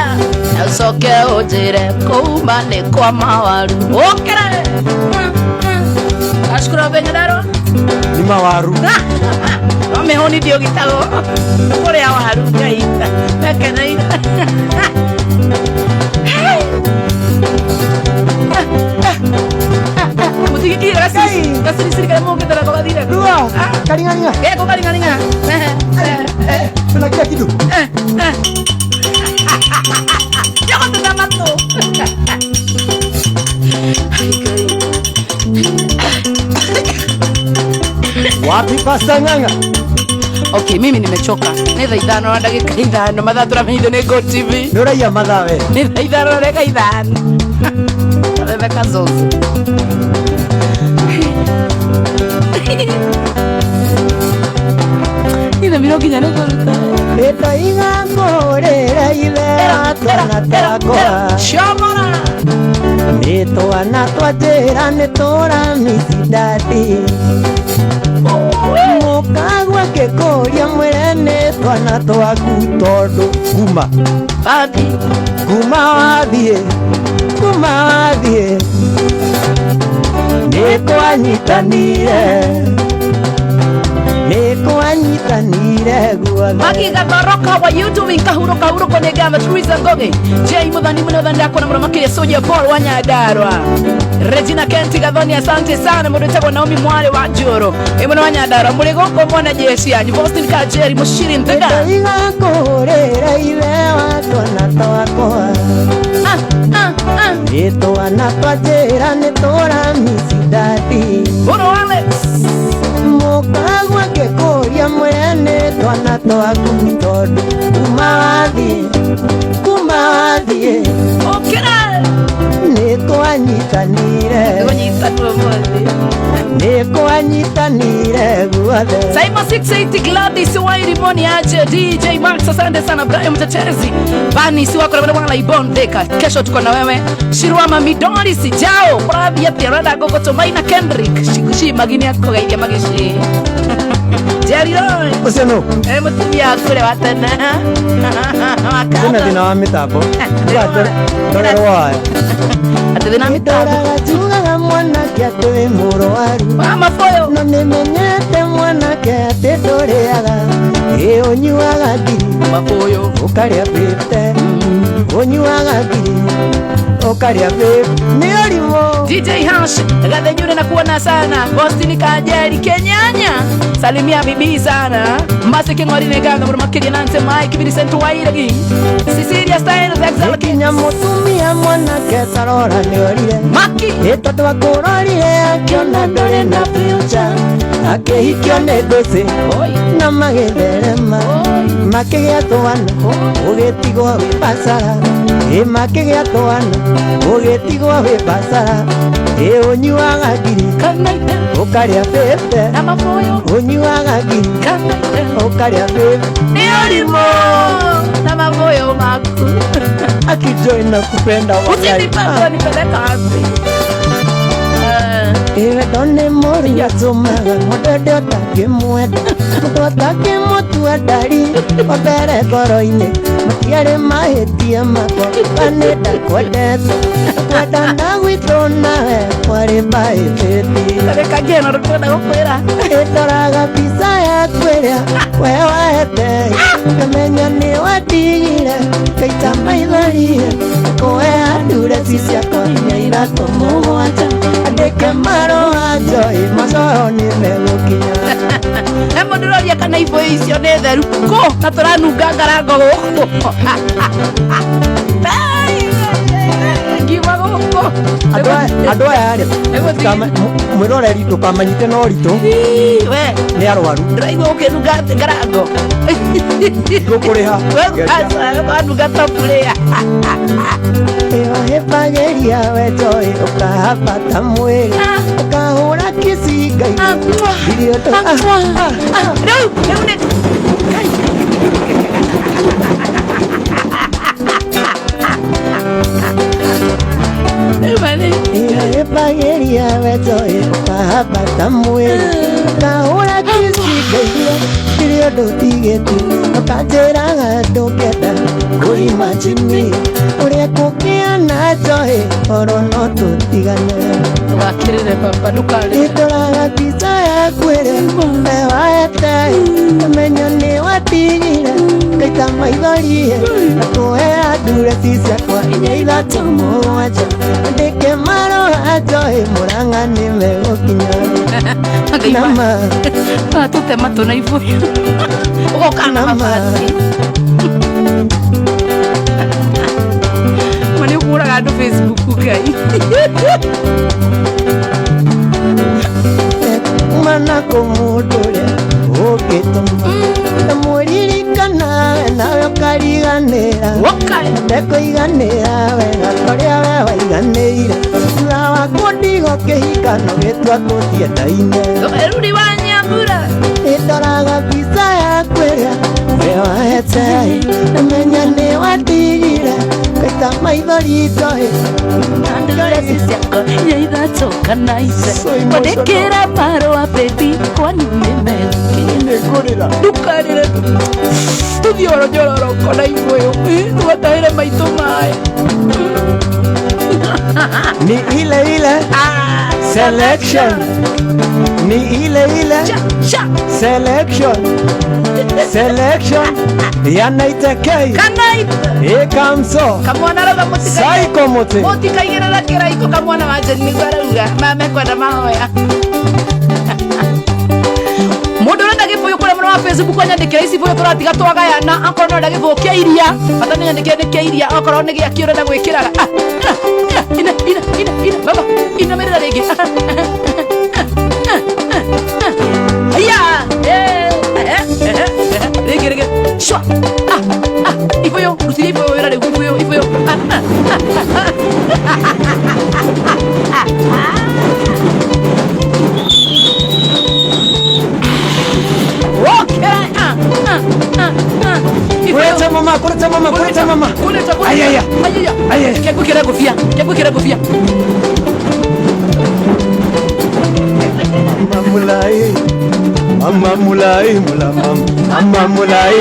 Ucoke ũnjĩre kũuma nĩ kwa mawaru. Ũkĩra. Ashukuru wa Nyandarũa. Nĩ mawaru. No mĩhũni ndiũgitagwo. Kũrĩa waru Ngai. Mekeneire. Mutigikire gaciriciri karĩa mũngĩtara gũgathire. Rua, karing'aring'a. Geko karing'aring'a. Tuna kila kitu. Nĩgũtuna matũ. Wapi Pastor Ng'ang'a? Okay, mimi nimechoka. Nĩ thaa 5 na ndagĩka 5 mathaa tũramenyithio nĩ Go TV. Nĩ ũraiya mathaa we. Nĩ thaa 5 na ndagĩka 5. Rebecca Zozo. Ithe mĩro nginya nĩ kũruta. Nĩndoiga ngũhũrĩre ithe wa twana twakwa. Shomora. Nĩ twana twa njĩra nĩ tũramisi dadi. Mũkagwa ngĩkũria mwĩre nĩ twana twaku tondũ kuma. Bathi. Kuma wathiĩ, kuma wathiĩ. Nĩ twanyitanire. Nĩ twanyitanire guothe. Maki Gathoroka wa YouTube kahuro kahuro kone gamba Teresa Ngoge. Jay Muthani muno thanda kona muno makire Soja Paul wa Nyandarua. Regina Kenti Gathoni asante sana mundu wetagwo Naomi Mwale wa Njoro. Ĩ muno wa Nyandarua muri guku mwana jeshi yanyu Boston Kajeri Mushiri Nthiga. Nĩndoiga ngũhũrĩre ithe wa twana twakwa. Nĩ twana twa njĩra nĩ tũramisi dadi. Bono Alex. Mũkagwa ngĩkũria mwĩre nĩ twana twaku tondũ kuma wathiĩ, kuma wathiĩ. Ũkĩra. Nĩ twanyitanire. Nĩkũnyitanwo ũmũthĩ. Nĩ twanyitanire guothe. Saima 680 Gladys Wairi Moni aje DJ Max asante sana Brian Mtetezi. Bani si wako na bwana Ibon Thika. Kesho tuko na wewe. Shirwama Midori sijao. Bravi ya Rada Gogo Tomaina Kendrick. Shikushi magini yako gaidia magishi. Jerry Roy. Ũcio nũ? Mutumia kule wa tene. Kwĩna thĩna wa mĩtambo. Ndorerwo waya. Atĩ thĩna mĩtambo. Ndoraga njugaga mwanake atĩ wĩ mũrwaru. Wa maboyo. No nĩmenyete mwanake atĩ ndũrĩaga. Ĩ ũnyuaga ngiri. Maboyo. Ũkarĩa bĩte. Ũnyuaga ngiri. Ũkarĩa bĩte. Nĩ ũrimũ. DJ Hash, Gathenyure na kuona sana. Boston Kajeri Kenyanya. Salimia bibi sana. Masi King'ori nĩ ngatho mũno makĩria Nancy Mike Vincent Wairegi. Cecilia Style the Exalted. Nginya mũtumia mwanake tarora nĩ orire. Maki. Ĩ tondũ akũrorire akĩona ndũrĩ na future. Akĩhikio nĩ ngũcĩ. Oi. Na magĩtherema. Oi. Makĩgĩa twana. Ũgĩtigwo wĩ bacara. Ĩ makĩgĩa twana. Ũgĩtigwo wĩ bacara. Ĩ ũnyuaga ngiri. Kanaite. Ũkarĩa bĩte. Na maboyo. Ũnyuaga ngiri. Kanaite. Ũkarĩa bĩte. Nĩ ũrimũ. Na maboyo maku. Akijoi na kupenda wallahi. Usinipanga nipeleka wapi? Wendo nĩ mũru atũmaga mũndũ ende ũtakĩmwenda. Mũndũ atakĩmũtua ndari wa mbere ngoro-inĩ. Matiarĩ mahĩtia makwa nĩ ndakwendete kwendana gwitũ nawe kwarĩ mahĩtĩtie. Reka ngĩe na rũtwenda gũkwĩra. Ndoraga mbica yaku ĩrĩa we wahete ngamenya nĩ wandigire ngaita maithori kũhe ndureci ciakwa inya ithatũ mũgwanja andĩke marũa njoi macoro nĩ megũkinya. He mũndũ ũroria kana ibũyũ icio nĩ theru kũ na tũranunga ngarango gũkũ ngiuma gũkũ. Andũ aya rĩ, mwĩroreri ndũkamanyite na ũritũ. Ii, we nĩ arwaru. Ndĩraigua ũkĩnunga ngarango. Ngũkũrĩha. Wanunga thaburia. Ĩwahĩmbagĩria we njoi ũkahambata mwĩrĩ ũkahũra kicinga irio. Rĩu rĩu nĩ rĩu marĩ Ĩwahĩmbagĩria we njoi ũkahambata mwĩrĩ ũkahũra kicinga irio irio ndũtigĩtie ũkanjĩraga ndũngĩenda kũimagine ũrĩa kũngĩa na njoi oro no tũtigane. Ndũgakĩrĩre baba, ndũkarĩre. Ndoraga mbica yaku ĩrĩa we wahete menya nĩ watigire ngaita maithori na kũhe ndureci ciakwa inya ithatũ mũgwanja andĩke marũa njoi mũrang'a nĩ megũkinya nama. Tũte matũ na ibũyũ ũgoka na Nama. mabati ma nĩ ũkũraga andũ Facebook ngai. Mana kũ mũndũ ũrĩa ũngĩtũma ndamũririkana we nawe ũkariganĩra. Woka. Ndekũiganĩra wega torĩa we waiganĩire thutha wa kũndigo kĩhikano gĩtua tũtiendaine. Ruri wa nyambura. Nĩndoraga mbica yaku ĩrĩa we wahete namenya nĩ wandigire ngaita maithori njohi. Ndureci ciakwa inya ithatũ kana ice. So emotional. Kwandĩkĩra marũa baby kwanyu nĩ megũkinya. Nĩngũrĩra. Ndukarĩre, tũthiĩ oro njororoko na ibũyũ tũgatahĩre maitũ maĩ. Ni ile ile selection, ni ile ile Sha, sha. selection, selection ya naitekei Kana ithe ĩkamso kamwana rauga saiko mũtĩ. Mũtikaigĩrĩra kĩraiko kamwana wa Jane nĩguo arauga mamekwenda mahoya mũndũ ũrenda gĩbũyũ kũrĩa mwena wa Facebook anyandĩkĩra ici bũyũ tũratiga twagayana akorwo nĩ ũrenda gĩbũyũ kĩa iria bata nĩ nyandĩkĩre nĩ kĩa iria okorwo nĩ gĩakĩ ũrenda gwĩkĩraga. Ah, ah, ah, ina ina ina ina baba inamĩrĩra rĩngĩ. Ah, ah, ah, ah, ah, ah. Aya, eh, eh, eh, eh, rĩngĩ rĩngĩ shwa ah ah ibũyũ rutithia ibũyũ wĩra rĩu ibũyũ ibũyũ ah ah ah ah ah. Okay. Ah, ah, ah, ah. Kũreta mama, kũreta mama, kũreta mama. Kuleta, kuleta. Ayaya. Ayaya. Ayaya. Kegwikira ngũbia. Kegwikira ngũbia. Mama mulai, mama mulai, mula mama, mama mulai,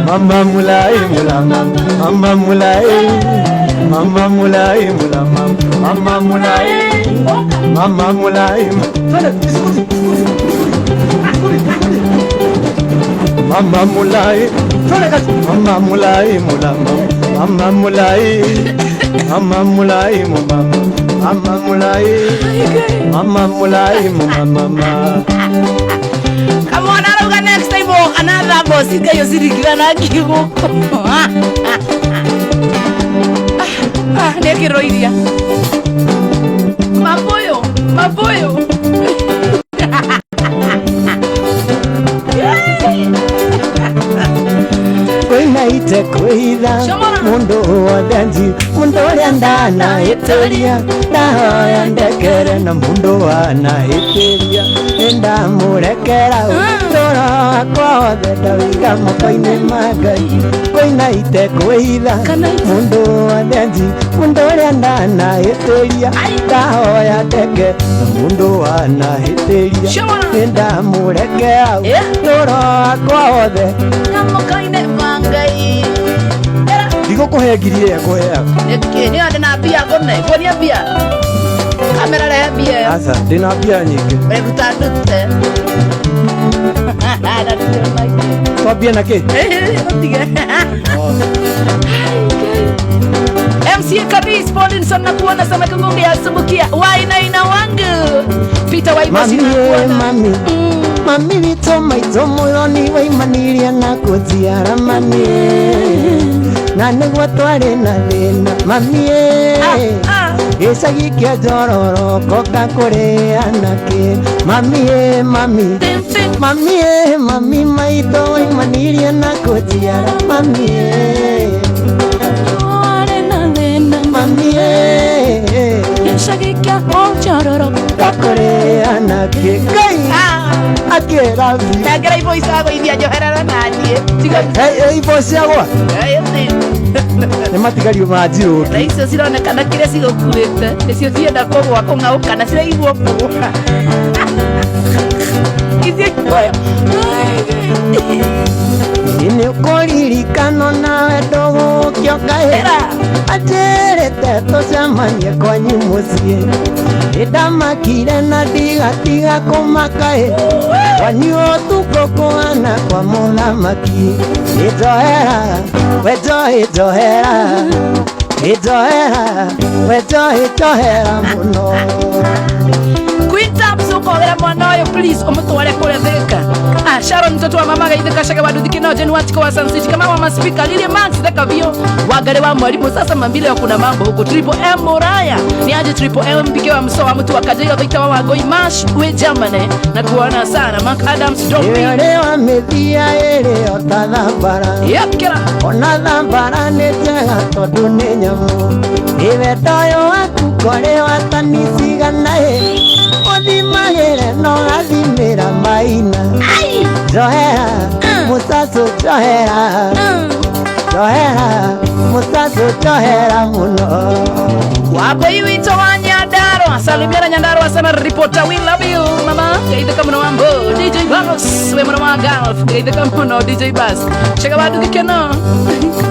mama mulai, mula mama, mama mulai, mama mulai, mula mama, mama mulai, mama mulai. Mama mulai, mama mulai, mula mama, mama mulai, mama mulai, mama, mama mulai, mama mulai, mama mama. Kamwana arauga next time woka na thamboci ngai ũcirigithana ngigũkũ. Ah, nĩ ekĩrĩrwo iria. Mabũyũ, mabũyũ. Kwĩna ite kwĩitha mũndũ wothe nji mũndũ ũrĩa ndanahĩtĩria ndahoya ndekere na mũndũ wanahĩtĩria nĩndamũrekera ũtũro wakwa wothe ndawĩiga moko-inĩ ma Ngai. Kwĩna ite kwĩitha mũndũ wothe nji mũndũ ũrĩa ndanahĩtĩria ndahoya ndeke na mũndũ wanahĩtĩria nĩndamũrekera ũtũro wakwa wothe Na moko-inĩ ma Ngai. Ndigũkũhe ngiri ĩrĩa ngũheaga. Nĩkĩ nĩ andĩ na mbia ngũne kuonia mbia kamera rehe mbia ĩyo. Aca, ndĩna mbia nyingĩ. Ũreruta ndute. Na ndute maingĩ. Twambie na kĩ? Ũtige. MCA Kadis Paulinson na kuona samaki ngungi ya sumbukia wainaina wangu Peter Waibosi Mami na we kuona mami mami witũ maitũ mũthoni waimanirie na kũnjiara mami na nĩguo twarĩ na thĩna mami Ah, ah. gĩcagi kĩa njororo koka kũrĩ anake mami mami Tin, tin. mami mami maitũ waimanirie na kũnjiara mami Twarĩ na thĩna mami gĩcagi kĩa Njororo koka kũrĩ anake Ngai Ah, Akĩra biũ. nengera ibo icagũithia njoherera naniĩ tiga Hey, ibo ciagwa Eh, ĩthĩ. nĩ matigario ma njirũki. Na icio cironekana kĩrĩa cigũkuĩte nĩcio cienda kũgwa kũng'aũkana ciraigua kũgwa icio ikuoyo Nĩ ũkũririkano nawe ndũgũkĩoka Ĩra. Anjĩrĩte tũcemanie kwanyu mũciĩ Nĩndamakire na ndigatiga kũmaka ĩ Kwanyu ũtukũ kũhana kwa mũthamaki Ĩnjohera, we njohi njohera Ĩnjohera, we njohi njohera mũno. Queen Tabs ukogera mwana ũyũ please ũmũtware kũrĩa Thika. Ah, Sharon mtoto wa mama gaithika shaka wa Duthi Kino Jen Watiko wa Sun City kama wa maspika Lily Max theka vio wagare wa mwalimu sasa mambile kuna mambo huko Triple M Muraya ni aje Triple M mpike wa msoa mtu wa Kajairo Victor wa Wangoi Mash we Germany na kuona sana Mark Adams Domi Ĩyo rĩwa mĩthia ĩrĩ o ta thambara Yep kira ona thambara nĩ njega tondũ nĩ nyamũ ĩwe ndoyo waku korĩ watanicigana ĩ ũthimagĩre no gathimĩra maina njohera mũcacũ njohera njohera mũcacũ njohera mũno. Wamboi wito wa Nyandarua salimiana Nyandarua sana reporter we love you mama geithĩka mũno Wambo DJ Bus we mũno wa Gulf geithĩka mũno DJ Bus cheka wadu gĩkeno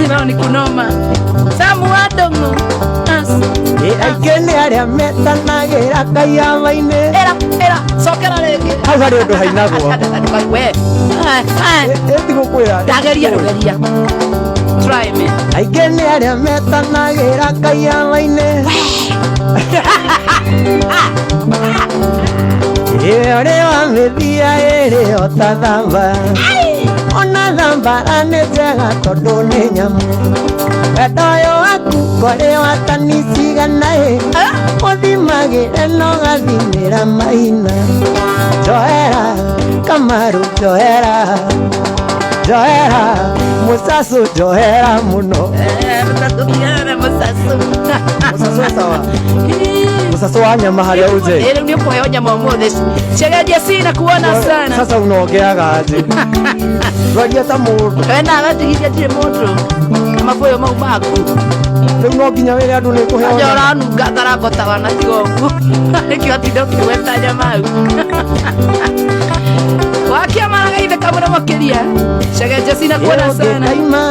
nao ni kunoma Samu Adongo As Ĩ aingĩ nĩ arĩa metanagĩra kaiama-inĩ era era cokera rĩngĩ Hau harĩ ũndũ hainagwo. we Ĩtigũkwĩra. ndageria geria try me aingĩ nĩ arĩa metanagĩra kaiama-inĩ ĩyo rĩwa mĩthia ĩrĩ o ta thamba ona thambara nĩ njega tondũ nĩ nyamũ wendo ũyũ waku korĩ watanicigana ĩ ũthimagĩre no gathimĩra maina njohera kamaru njohera njohera mũcacũ njohera mũno. Mũcacũ tigana mũcacũ Mũcacũ sawa. Mũcacũ wa nyama harĩa uje. Rĩu nĩ ũkũheo nyama ũmũthĩ cegeria sina kuona sana Sasa unaongeaga aje? Ndwaria ta mũndũ. We nawe tigithia ndirĩ mũndũ na mabũyũ mau maku Rĩu no nginya wĩre andũ nĩ kũheo anja nyama. ũranunga ngarango ta wana tiga ũguo nĩkĩo atinda ũkĩgweta nyama hau wakia maragaithĩka mũno makĩria cegeria sina kuona sana Ũngĩkaima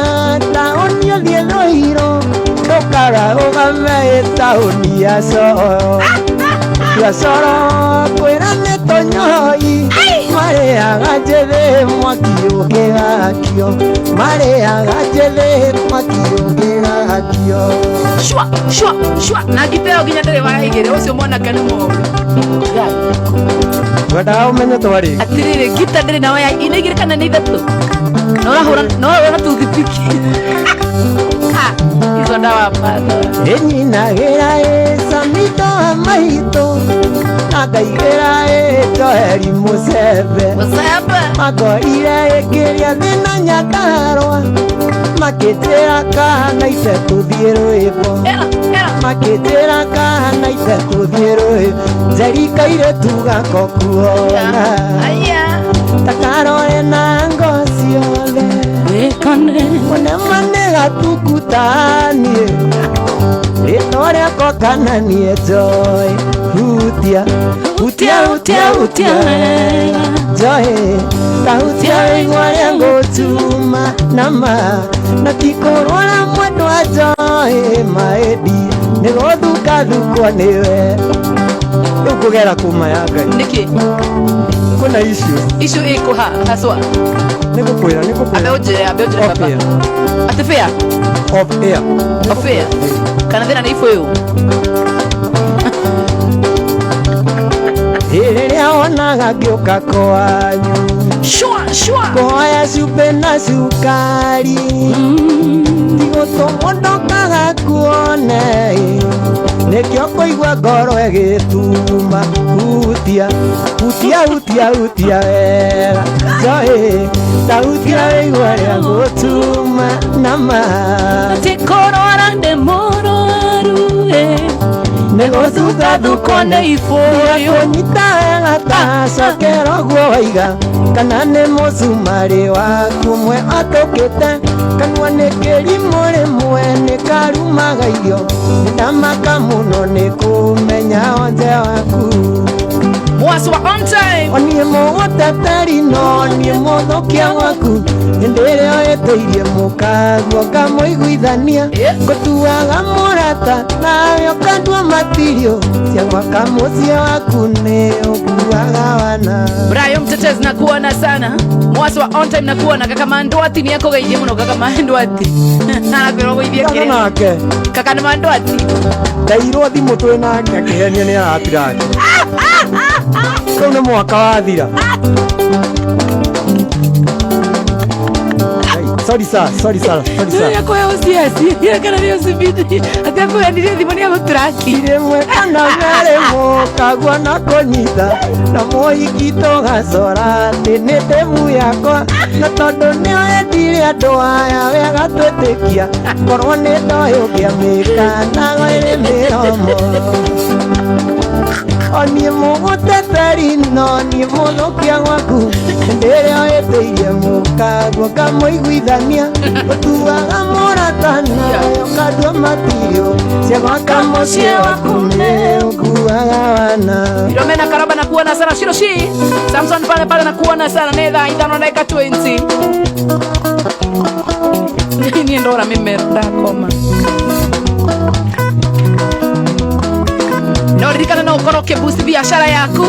taũni ũthiĩ Rũirũ ndũkara ũgame ĩ taũni ya Coro ya Coro kwĩra nĩ tũnyoi marĩaga njĩthĩ mwaki ũngĩgakio marĩaga njĩthĩ mwaki ũngĩgakio. Shwa shwa shwa na ngita ĩyo nginya ndĩrĩ waigĩrĩ ũcio mwanake nĩ mũũru Twendaga ũmenye twarĩ. Atirĩrĩ ngita ndĩrĩ na waya ina igĩrĩ kana nĩ ithatũ na ũrahũra na ũrahũra toothpick Ah, hizo ndawa bado Ĩnyinagĩra ĩ Samito wa maitũ na ngaigĩra ĩ Joeri mũcembe mũcembe makorire ĩkĩrĩa thĩna Nyandarũa makĩnjĩra kana ithe tũthiĩ rwĩmbo ĩra ĩra makĩnjĩra kana ithe tũthiĩ rwĩmbo njerikaire tugako kuona aya takarore na ngo ciothe wĩkane mũnemane gatukutanie Rĩtwa rĩakwa kana niĩ Joy. Hutia, hutia, hutia, hutia wega. Joy, ta hutia wĩigua ũrĩa ngũtuma nama na ti kũrwara mwendwa Joy maĩndi nĩ gũthukathukwo nĩwe. Rĩu kũgera kuma ya Ngai. Nĩkĩ? Kwĩna issues. Icio ĩkũ ha haswa? Nĩ gũkwĩra, nĩ Ambe gũkwĩra. ũnjĩre, ambe ũnjĩre Off baba. air. Atĩ fair? Off air. Off air. Kana thĩna nĩ ibũyũ? Rĩrĩa wonaga ngĩũka kwanyu Shua, shua. kũhoya cumbĩ na cukari tigũtũmwo ndokaga kuone nĩkĩo kũigua ngoro ĩgĩtuma hutia hutia hutia hutia wega Joy, ta hutia wĩigua ũrĩa ngũtuma nama Atĩ kũrwara ndĩ mũrwaru ĩ. Nĩ gũthuthathukwo nĩ ibũyũ. Kũnyita wega ta cokera ũguo waiga kana nĩ mũcumarĩ waku mwe atũkĩte kanua nĩ kĩrimũ rĩmwe nĩ karumaga irio nĩ ndamaka mũno nĩ kũmenya onje waku. Mwasi wa on time. Oniĩ mũgũteteri no niĩ mũthũkia waku hĩndĩ ĩrĩa wĩtĩirie mũkaguo ngamũiguithania ngũtuaga mũrata nawe ũkandua matirio cia gwaka mũciĩ waku nĩ ũkuaga wana. Brian Mtetezi nakuona sana. Mwasi wa on time nakuona. Kaka Mandwati ni yako geithie muno kaka Mandwati. Arakwĩrwo gũithie Kana kĩrĩa. nake. Kaka nĩ Mandwati. Ndairwo thimũ twĩ nake akĩhenia nĩ aratiraki. Kau nĩ mwaka wathira. Hey, sorry sir, sorry sir, sorry sir. Nĩakũhe OCS kana nĩ OCPD. Atĩ akũheanire thimũ nĩ agũturaki. Rĩmwe kana merĩ mũkagua na kũnyita na mũhiki tũgacora atĩ nĩ ndemu yakwa na tondũ nĩo endire andũ aya wega twĩtĩkia korwo nĩ ndoĩ ũngĩamĩka nago ĩrĩ mĩromo oniĩ mũgũteteri no niĩ mũthũkia gwaku hĩndĩ ĩrĩa wĩtĩirie mũkaguo ngamũiguithania ũtuaga mũrata nawe ũkandua matirio cia gwaka mũciĩ waku nĩ ũkuaga wana. Filomena Karaba nakuona sana. Shiroshi Samson pale pale nakuona sana. Nĩ thaa 5 na dakika 20. Niĩ ndora mĩmero ndakoma. No ririkana no ũkorwo ũkĩboost biashara yaku,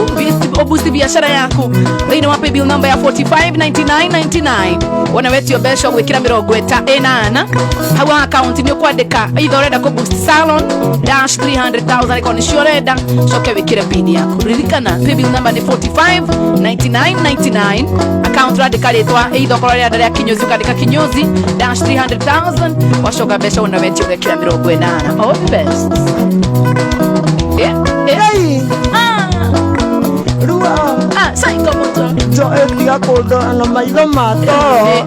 ũboost biashara yaku thĩinĩ wa paybill number ya 459999 wona wetio mbeca ũgwĩkĩra 80 hau account nĩ ũkwandĩka either ũrenda kũ boost salon dash 300,000 ĩkorwo nĩcio ũrenda coke wĩkĩre pin yaku. Ririkana paybill number nĩ 459999 account ũrandĩka rĩtwa either ũkorwo ũrenda rĩa kinyozi ũkandĩka kinyozi dash 300,000 wacoka mbeca wona wetio ũgekĩra 80. All the best. Yeah, yeah. Hey, Ah, rua ah, psycho moto. Joy tiga kũndora na maitho ma toro.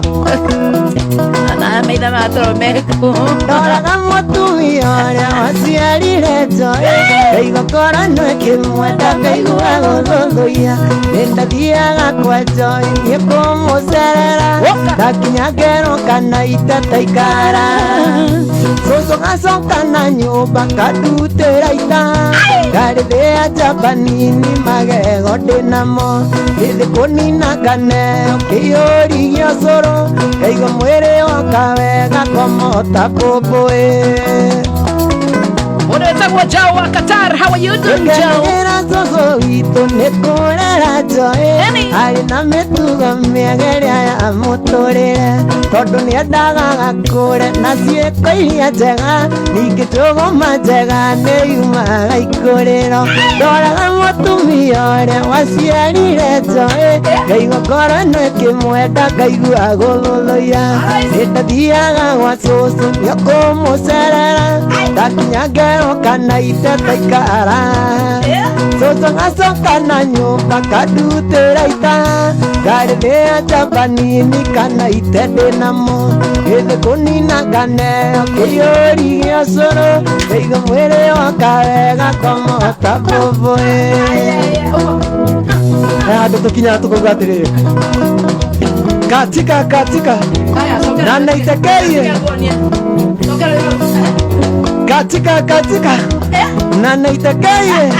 Na maitho ma toro meku. Ndoraga mũtumia ũrĩa waciarire Joy ngaigua ngoro ĩno ĩkĩmwenda ngaigua gũthũthũiya nĩ ndathiaga kwa Joy niĩ kũmũcerera ndakinya ngerwo kana itataikara cũcũ gacoka na nyũmba kandutĩra ita ngarĩthĩa njamba nini magego ndĩnamo ngĩthĩ kũnina nganeo kĩiyũrigia ũcũrũ ngaigua mwĩrĩ woka wega komota mbũmbũĩ. Mũndũ wĩtagwo Jao wa Qatar, how are you doing, Jao? Gũkenera cũcũ witũ nĩ kũrera Joy Eni. arĩ na mĩtugo mĩega ĩrĩa ya mũtũrĩre tondũ nĩendaga gakũre na ciĩko iria njega ningĩ njũgũma njega nĩ yumaga ikũrĩro ndoraga mũtumia ũrĩa waciarire Joy ngaigua ngoro ĩno ĩkĩmwenda ngaigua gũthũthũiya nĩ ndathiaga gwa cũcũ nĩũkũmũcerera ndakinya ngerwo kana itetaikara cũcũ gacoka na nyũmba kandutĩra ita ngarĩthĩa njamba nini kana ite ndĩnamo gĩthĩ kũnina nganeo kĩiyũri gĩa ũcũrũ ngaigua mwĩrĩ woka wega komota mbũmbũĩ. He handũ tũkinyaga tũkauga atĩrĩrĩ katika katika Haya, songera. Na naitekeiye. Songera. Katika katika na naitakaye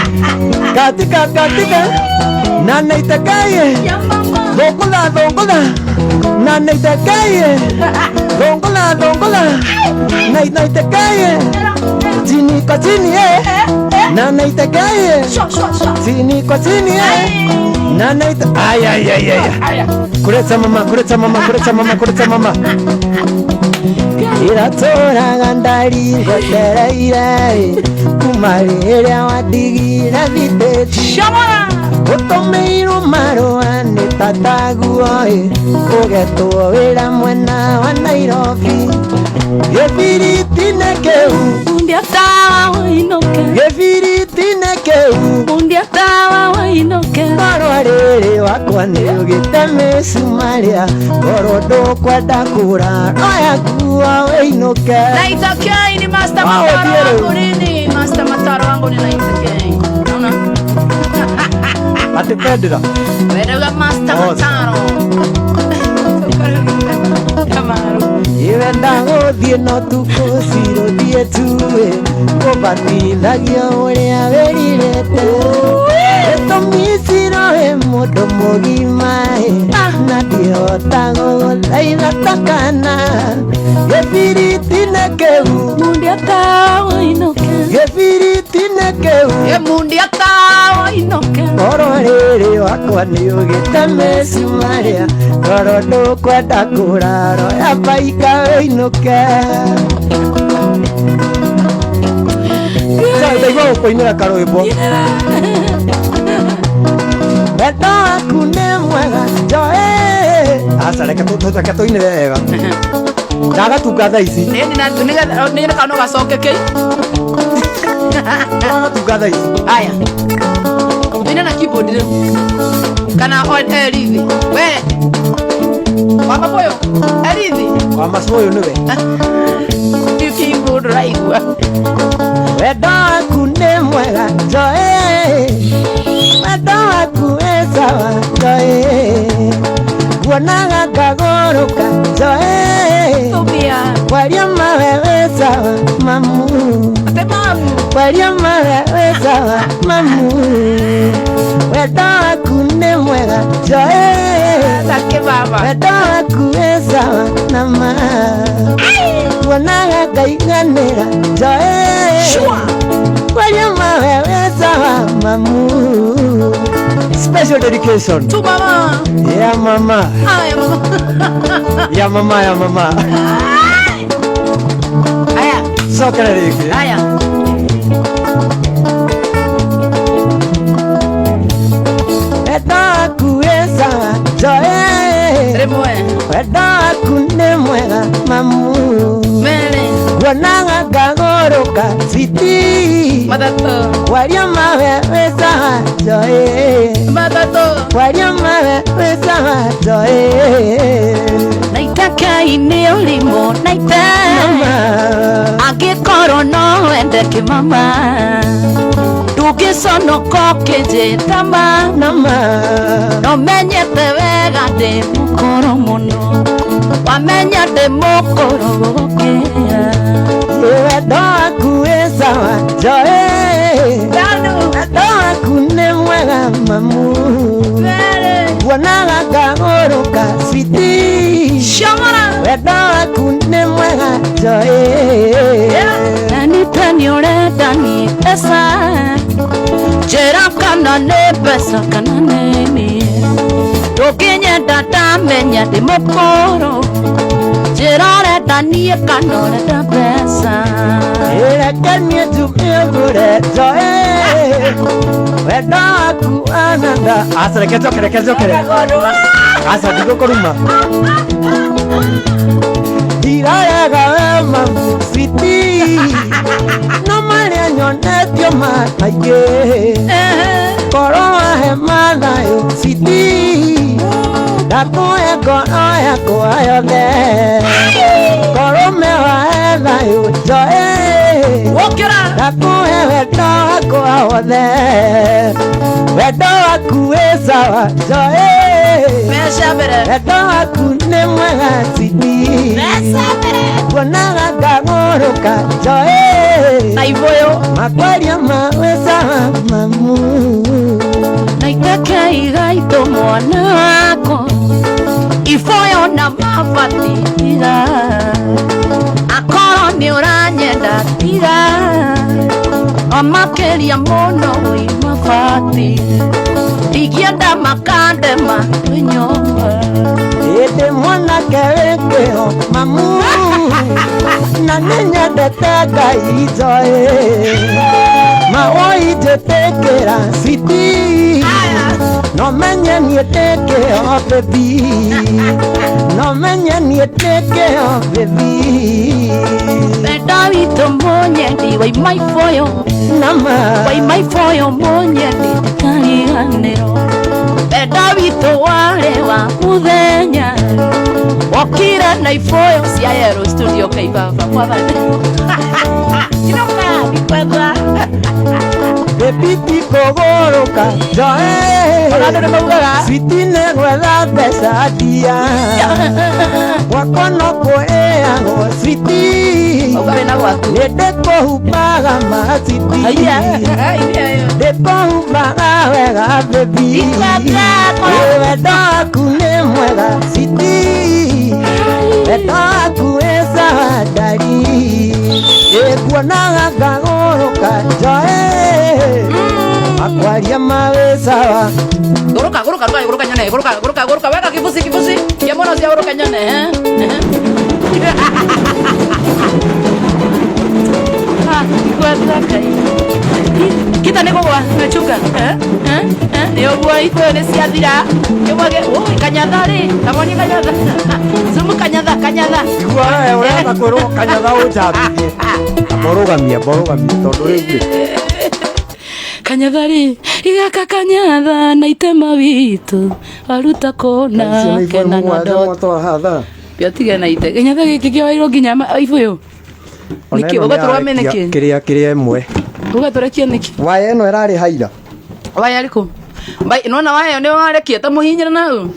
katika katika na naitakaye dongola dongola na naitakaye dongola dongola naitakaye chini kwa chini na naitakaye chini kwa chini na naita ay ay ay ay kuretsa mama kuretsa mama kuretsa mama kuretsa mama iratoraga ndari ngotereire kuma rĩrĩa wandigire thitĩti ũtũmĩirwo marũa nĩ tataguo ũgetwo wĩra mwena wa Nairobi gĩbiriti-inĩ kĩu gĩbiriti-inĩ kĩu marũa rĩrĩ wakwa nĩ ũgĩte mĩcumarĩa korwo ndũkwenda kũra oya nguo wĩinũke. Naitakai ni Master Mataro wangu nini? Master Mataro wangu ni Naitakai. Unaona? Atipendera. Wewe Master Mataro. Kamaru. Iwe ndagũthiĩ no tukũ cirũthiĩ tuĩ kũbatithagio ũrĩa wĩrirĩte gĩtũmi ciroĩ mũndũ mũgima na ndihota gũgũthaitha ta kana gĩbiriti-inĩ kĩu gĩbiriti-inĩ kĩu korwo rĩrĩ wakwa nĩ ũgĩte mĩcumarĩa korwo ndũkwenda kũraro ya baika wĩinũke. Ndaigua gũkũinĩra karwĩmbo. Wendo waku nĩ mwega njoe. Aca reke tũinĩre wega. Ndagatunga thaa ici. Nĩ kana gacoke kĩ. Ndagatunga thaa ici. Aya. Tuine na keyboard rĩu. Kana erithi. We. Wa maboyo. Erithi. Wa maboyo nĩwe. Keyboard raigua. Wendo waku nĩ mwega njoe. Wendo waku wĩ sawa njoe. Guonaga ngagũrũka njoe. Kwaria mawe wĩ sawa mamu. Kwaria mawe wĩ sawa mamu. Wendo waku nĩ mwega njoe. Wendo waku wĩ sawa na ma. Guonaga ngaiganĩra njoe. Kwaria mawe wĩ sawa mamu. Special dedication to mama. Yeah mama. Haya mama. Ya mama ya mama. Haya. Sokera rĩngĩ. Haya. Wendo waku wĩ sawa njoe. Rĩmwe. Wendo waku nĩ mwega mamu. Mere. Guonaga ngagũrũka switi. Mathatũ. Kwaria mawe wĩ sawa njoe. Mathatũ. Kwaria mawe wĩ sawa njoe. Naitakai nĩ ũrimũ naita. Angĩkorwo no wende kĩmama ndũngĩconoka ũkĩnjĩta ma no menyete wega ndĩ mũkũrũ mũno wamenya ndĩ mũkũrũ gũgũkĩra. Wendo waku wĩ sawa njoe. Wendo waku nĩ mwega mamu. Guonaga ngagũrũka switi. Wendo waku nĩ mwega njoe. Anita nĩ ũrenda niĩ mbeca njĩra kana nĩ mbeca kana nĩ niĩ ndũngĩnyenda ndamenya ndĩ mũkũrũ njĩra ũrenda niĩ kana ũrenda mbeca. Reke niĩ njuge ngũre njoe. Wendo waku ananda. Aca reke njoke reke njokere. Aca ndigũkũruma. Ndirarega we mamu switi. No marĩa nyonetio ma maingĩ. Korwo wahe mathayo switi. Ndakũhe ngoro yakwa yothe. Korwo mewahe thayũ njoe. Ndakũhe wendo wakwa wothe. Wendo waku wĩ sawa njoe. Wendo waku nĩ mwega switi. Guonaga Ngagũrũka njoe Na iboyo. Makwaria mawe sawa mamu. Na itakaigaito mwana wako iboyo na mabati tiga akorwo nĩ ũranyenda tiga omakĩria mũno wĩ mabati ndingĩenda makande matũnyũmba. Ĩndĩ mwanake wĩkĩo mamu na nĩnyendete Ngai njoe mawoi njĩtĩkĩra citi no menye niĩ ndĩkĩo baby no menye niĩ ndĩkĩo baby. Wendo witũ mũnyendi waima iboyo nama waima iboyo mũnyendi ndikariganĩrwo wendo witũ warĩ wa mũthenya wokire na iboyo cia Yellow studio kaibaba mwathani inoka ndikwenda. Baby ti kũgũrũka njoe. Ona andũ nĩ maugaga. Switi nĩ gwetha mbeca ndia gwakwa no kũrĩagwo switi. Auga wĩna gwaku. Nĩ ndĩkũhumbaga maswiti. Haiya. Ndĩkũhumbaga wega baby. Ndikwenda. Ĩ wendo waku nĩ mwega switi wendo waku wĩ sawa ndari ĩkuonaga ngagũrũka njoe makwaria mawĩ sawa. Gũrũka gũrũka rũka gũrũka nyone gũrũka gũrũka gũrũka wega kibusi kibusi kia mwana ũcio gũrũka nyone eh eh. Ah, ndikwenda Ngai. Kita nĩ kũgwa nĩchuka eh eh eh nĩ ũguo iboyo nĩ ciathira kĩmwe ũ kanyatha rĩ kamoni kanyatha sumu kanyatha kanyatha. Igua we ũrenda kwĩrwo kanyatha ũnjambithie. Mborũgamie mborũgamie tondũ rĩu rĩ. Kanyatha rĩ igaka kanyatha na itema witũ waruta kona Icio nĩ ibũyũ kena mũgwanja na mwatwara hatha. Pia tige na ite kanyatha gĩkĩ kĩoirwo nginya iboyo. Ona Nĩkĩ ĩno nĩ ũgatũrũgame yarekia nĩkĩ? Kĩrĩa kĩrĩa ĩmwe. Ũgatũrekia nĩkĩ? Waya ĩno ĩrarĩ haira. Waya rĩkũ? Bai nona waya nĩ warekia ta mũhinyĩra nau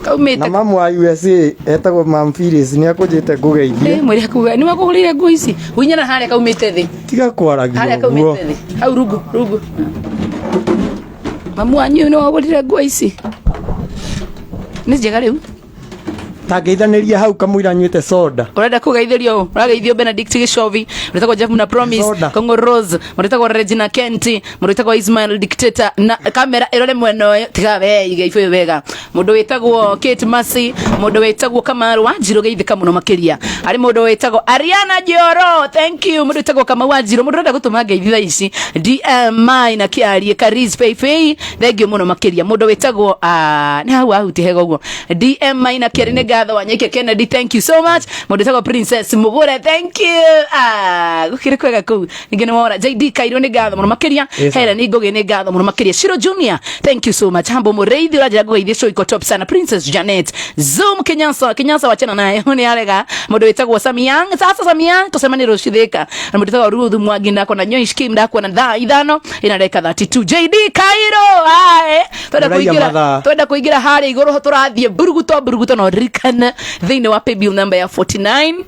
kaumĩte. Na mamu wa USA etagwo Mam Phyllis nĩ akũnjĩte ngũgeithie. Eh, mwĩrĩ akuga nĩ wakũgũrĩire nguo ici hunyĩra harĩa kaumĩte thĩ. Tiga kwaragia Harĩa ũguo. kaumĩte thĩ hau rungu rungu mamu wanyu nĩ wagũrire nguo ici nĩ njega rĩu. Tangeithanĩria hau kamũira nyuĩte soda. Urenda kugeithĩrio ũ ũrageithio Benedict Gichovi ũretagwo Jeff na Promise. Soda. Kongo Rose ũretagwo Regina Kenti ũretagwo Ismail Dictator na kamera ĩrore mwena ũyũ tiga we iga ibũyũ wega mũndũ wĩtagwo Kate Mercy mũndũ wĩtagwo Kamaru Wanjirũ geithĩka mũno makĩria arĩ mũndũ wĩtagwo Ariana Joro thank you mũndũ wĩtagwo Kamau Wanjirũ mũndũ ũrenda gũtũma ngeithi thaa ici DMI na Kĩarie Karis Feifei thank you mũno makĩria mũndũ wĩtagwo nĩ hau ahuti hega ũguo DMI na Kĩarie nĩ ngatho Wanyike Kennedy thank you so much mũndũ wĩtagwo Princess Mugure thank you gũkĩrĩ kwega kũu ningĩ nĩ wora JD Kairũ nĩ ngatho mũno makĩria. Yes, sir. Helen Ngũgĩ nĩ ngatho mũno makĩria Shiro Junior thank you so much Hambo Mũrĩithi ũranjĩra ngũgeithie show iko top sana Princess Janet Zoom Kenyansa Kenyansa wachana naye nĩ arega mũndũ wĩtagwo Samiang sasa Samiang tũcemanie rũciũ Thĩka na mũndũ wĩtagwo Ruth Mwangi ndakona Nyoish Kim ndakona thaa 5 ina ndagĩka 32 JD Kairo ae twenda Ũraiya kũingĩra mathaa. twenda kũingĩra harĩa igũrũ tũrathiĩ mburuguto mburuguto no ririkane thĩinĩ wa paybill number ya 49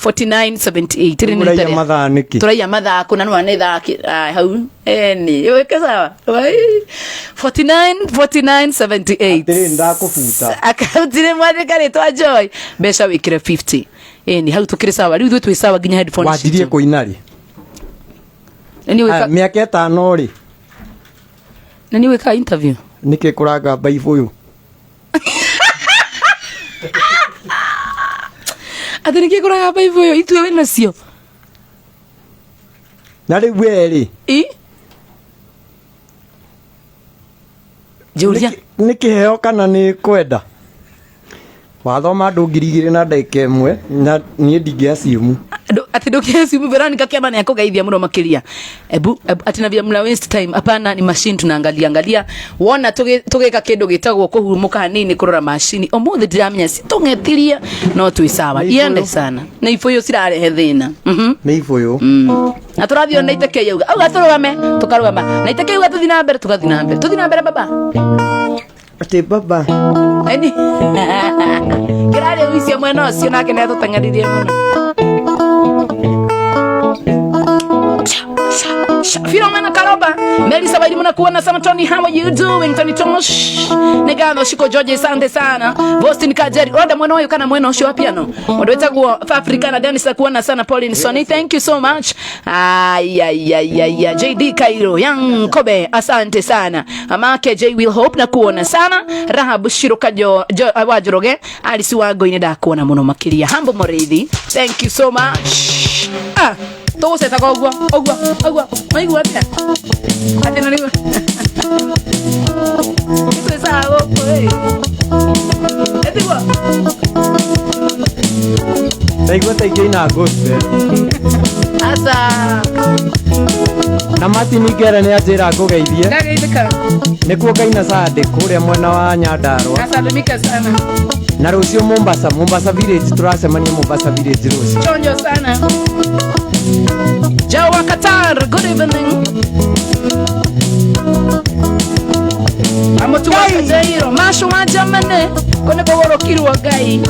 4978 Rĩrĩ nĩ rita Ũraiya rĩa- mathaa nĩkĩ? Tũraiya mathaa kũna nĩwona nĩ thaa hau eni wĩke sawa 49 49 78. Atĩrĩ, ndakũbuta. Akaunti nĩ mwandĩka rĩtwa Joy mbeca wĩkĩre 50 eni hau tũkĩrĩ sawa rĩu ithuĩ twĩ sawa nginya headphone Wanjirie citũ. kũina rĩ? Na niĩ Aya, wĩka- mĩaka ĩtano rĩ. Na niĩ wĩkaga interview. Nĩkĩ kũranga mbaibũyũ? Atĩ nĩkĩ kũraga baibũ ĩyo ithuĩ wĩ nacio. Na rĩu we rĩ. I njũria. Nĩ kĩheo kana nĩ kwenda? Wathoma andũ 2000 na ndagĩka ĩmwe na niĩ ndingĩaciumu. Ati ndukiasimu Veronica Kiama ni akugeithia muno makiria ebu, ebu ati na mna waste time hapana ni machine tunaangalia angalia wona tugika kindu gitagwo kuhurumuka hanini kurora machine umuthi ndiramenya situng'etirie no twi sawa. Nĩ ibũyũ. Iende sana na ibuyu cirarehe thina. Nĩ ibũyũ. Na tũrathiĩ na iteke yauga auga tũrũgame tũkarũgama na iteke yauga tũthi na mbere tũgathi na mbere tũthi na mbere baba. Atĩ baba. Eni kĩrarĩ ũicio mwena ũcio nake nĩ atũteng'eririe mũno. much. Philomena Karoba, Mary Sabairi mnakuona sana. Tony, how are you doing? Tony Tosh. Nigano Shiko George, asante sana. Boston Kajeri. Oda mwena uyu kana mwena ucio wa piano. Mundu wetagwo Africa na Dennis akuona sana. Pauline Sonny, thank you so much. Ay ay ay ay ay. JD Cairo, Young Kobe, asante sana. Amake J Will Hope na kuona sana. Rahab Shiruka jo, jo wa Njoroge, Alice wa Ngoine ndakuona muno makiria. Hambo Morithi, thank you so much. Ah, tũgũcetaga ũguo ũguo ũguo maigua atĩa atĩ na rĩu nĩtwĩcaga gũkũ ĩ ĩtiguo. Ndaigua ta ingĩina gospel. Aca. Na Martin Ngere nĩ anjĩra ngũgeithie. Ndageithĩka. Nĩkuo ngaina Sunday kũrĩa mwena wa Nyandarua. Nasalimika sana. Na rũciũ Mombasa, Mombasa Village, tũracemania Mombasa Village rũciũ. Chonjo sana. Jawa Qatar, good evening. Amotu wa Kajairo, Masho wa Germany, kone kũgũrũkirwo Ngai.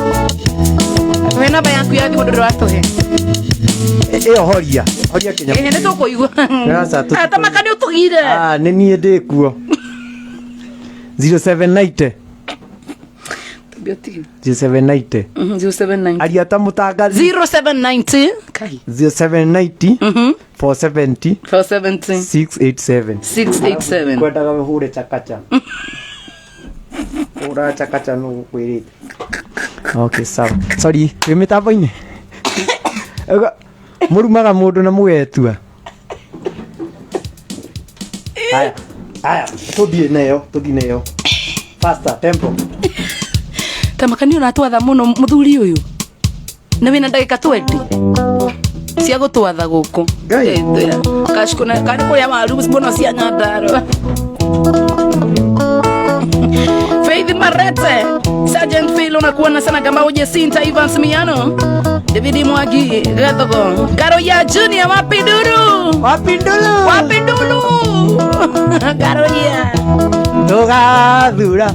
We namba yaku ya thimũ ndũrĩ watũhe. Ĩyo horia horia Kenya. Ĩhĩ nĩ tũkũigua. Aca, Ah, tamaka nĩ ũtũgire. Ah, nĩ niĩ ndĩ kuo 0790. Tambia ũtige. 0790. 079. Aria ta mũtangathi. 0790. Kai. 0790 470 470 687. 687. Kwendaga hure chakacha, hũra chakacha nũ gũkwĩrĩte. Okay, sawa, sorry, wĩ mĩtambo-inĩ. Mũrumaga mũndũ na mũgetua. Haya haya, tũthiĩ nayo, tũthiĩ nayo faster tempo. Tamaka nĩ ũratwatha mũno mũthuri ũyũ. Na wĩna ndagĩka 20 cia gũtwatha gũkũ. Ngai. Kashikuna kana kũrĩa waru mũno cia Nyandarua. Faith Marete, Sergeant Phil unakuona sana kama uje Sinta Evans Miano, David Mwagi Gathogo, Garo ya Junior Wapinduru, Wapindulu. Wapindulu, Garo ya Tũgathura.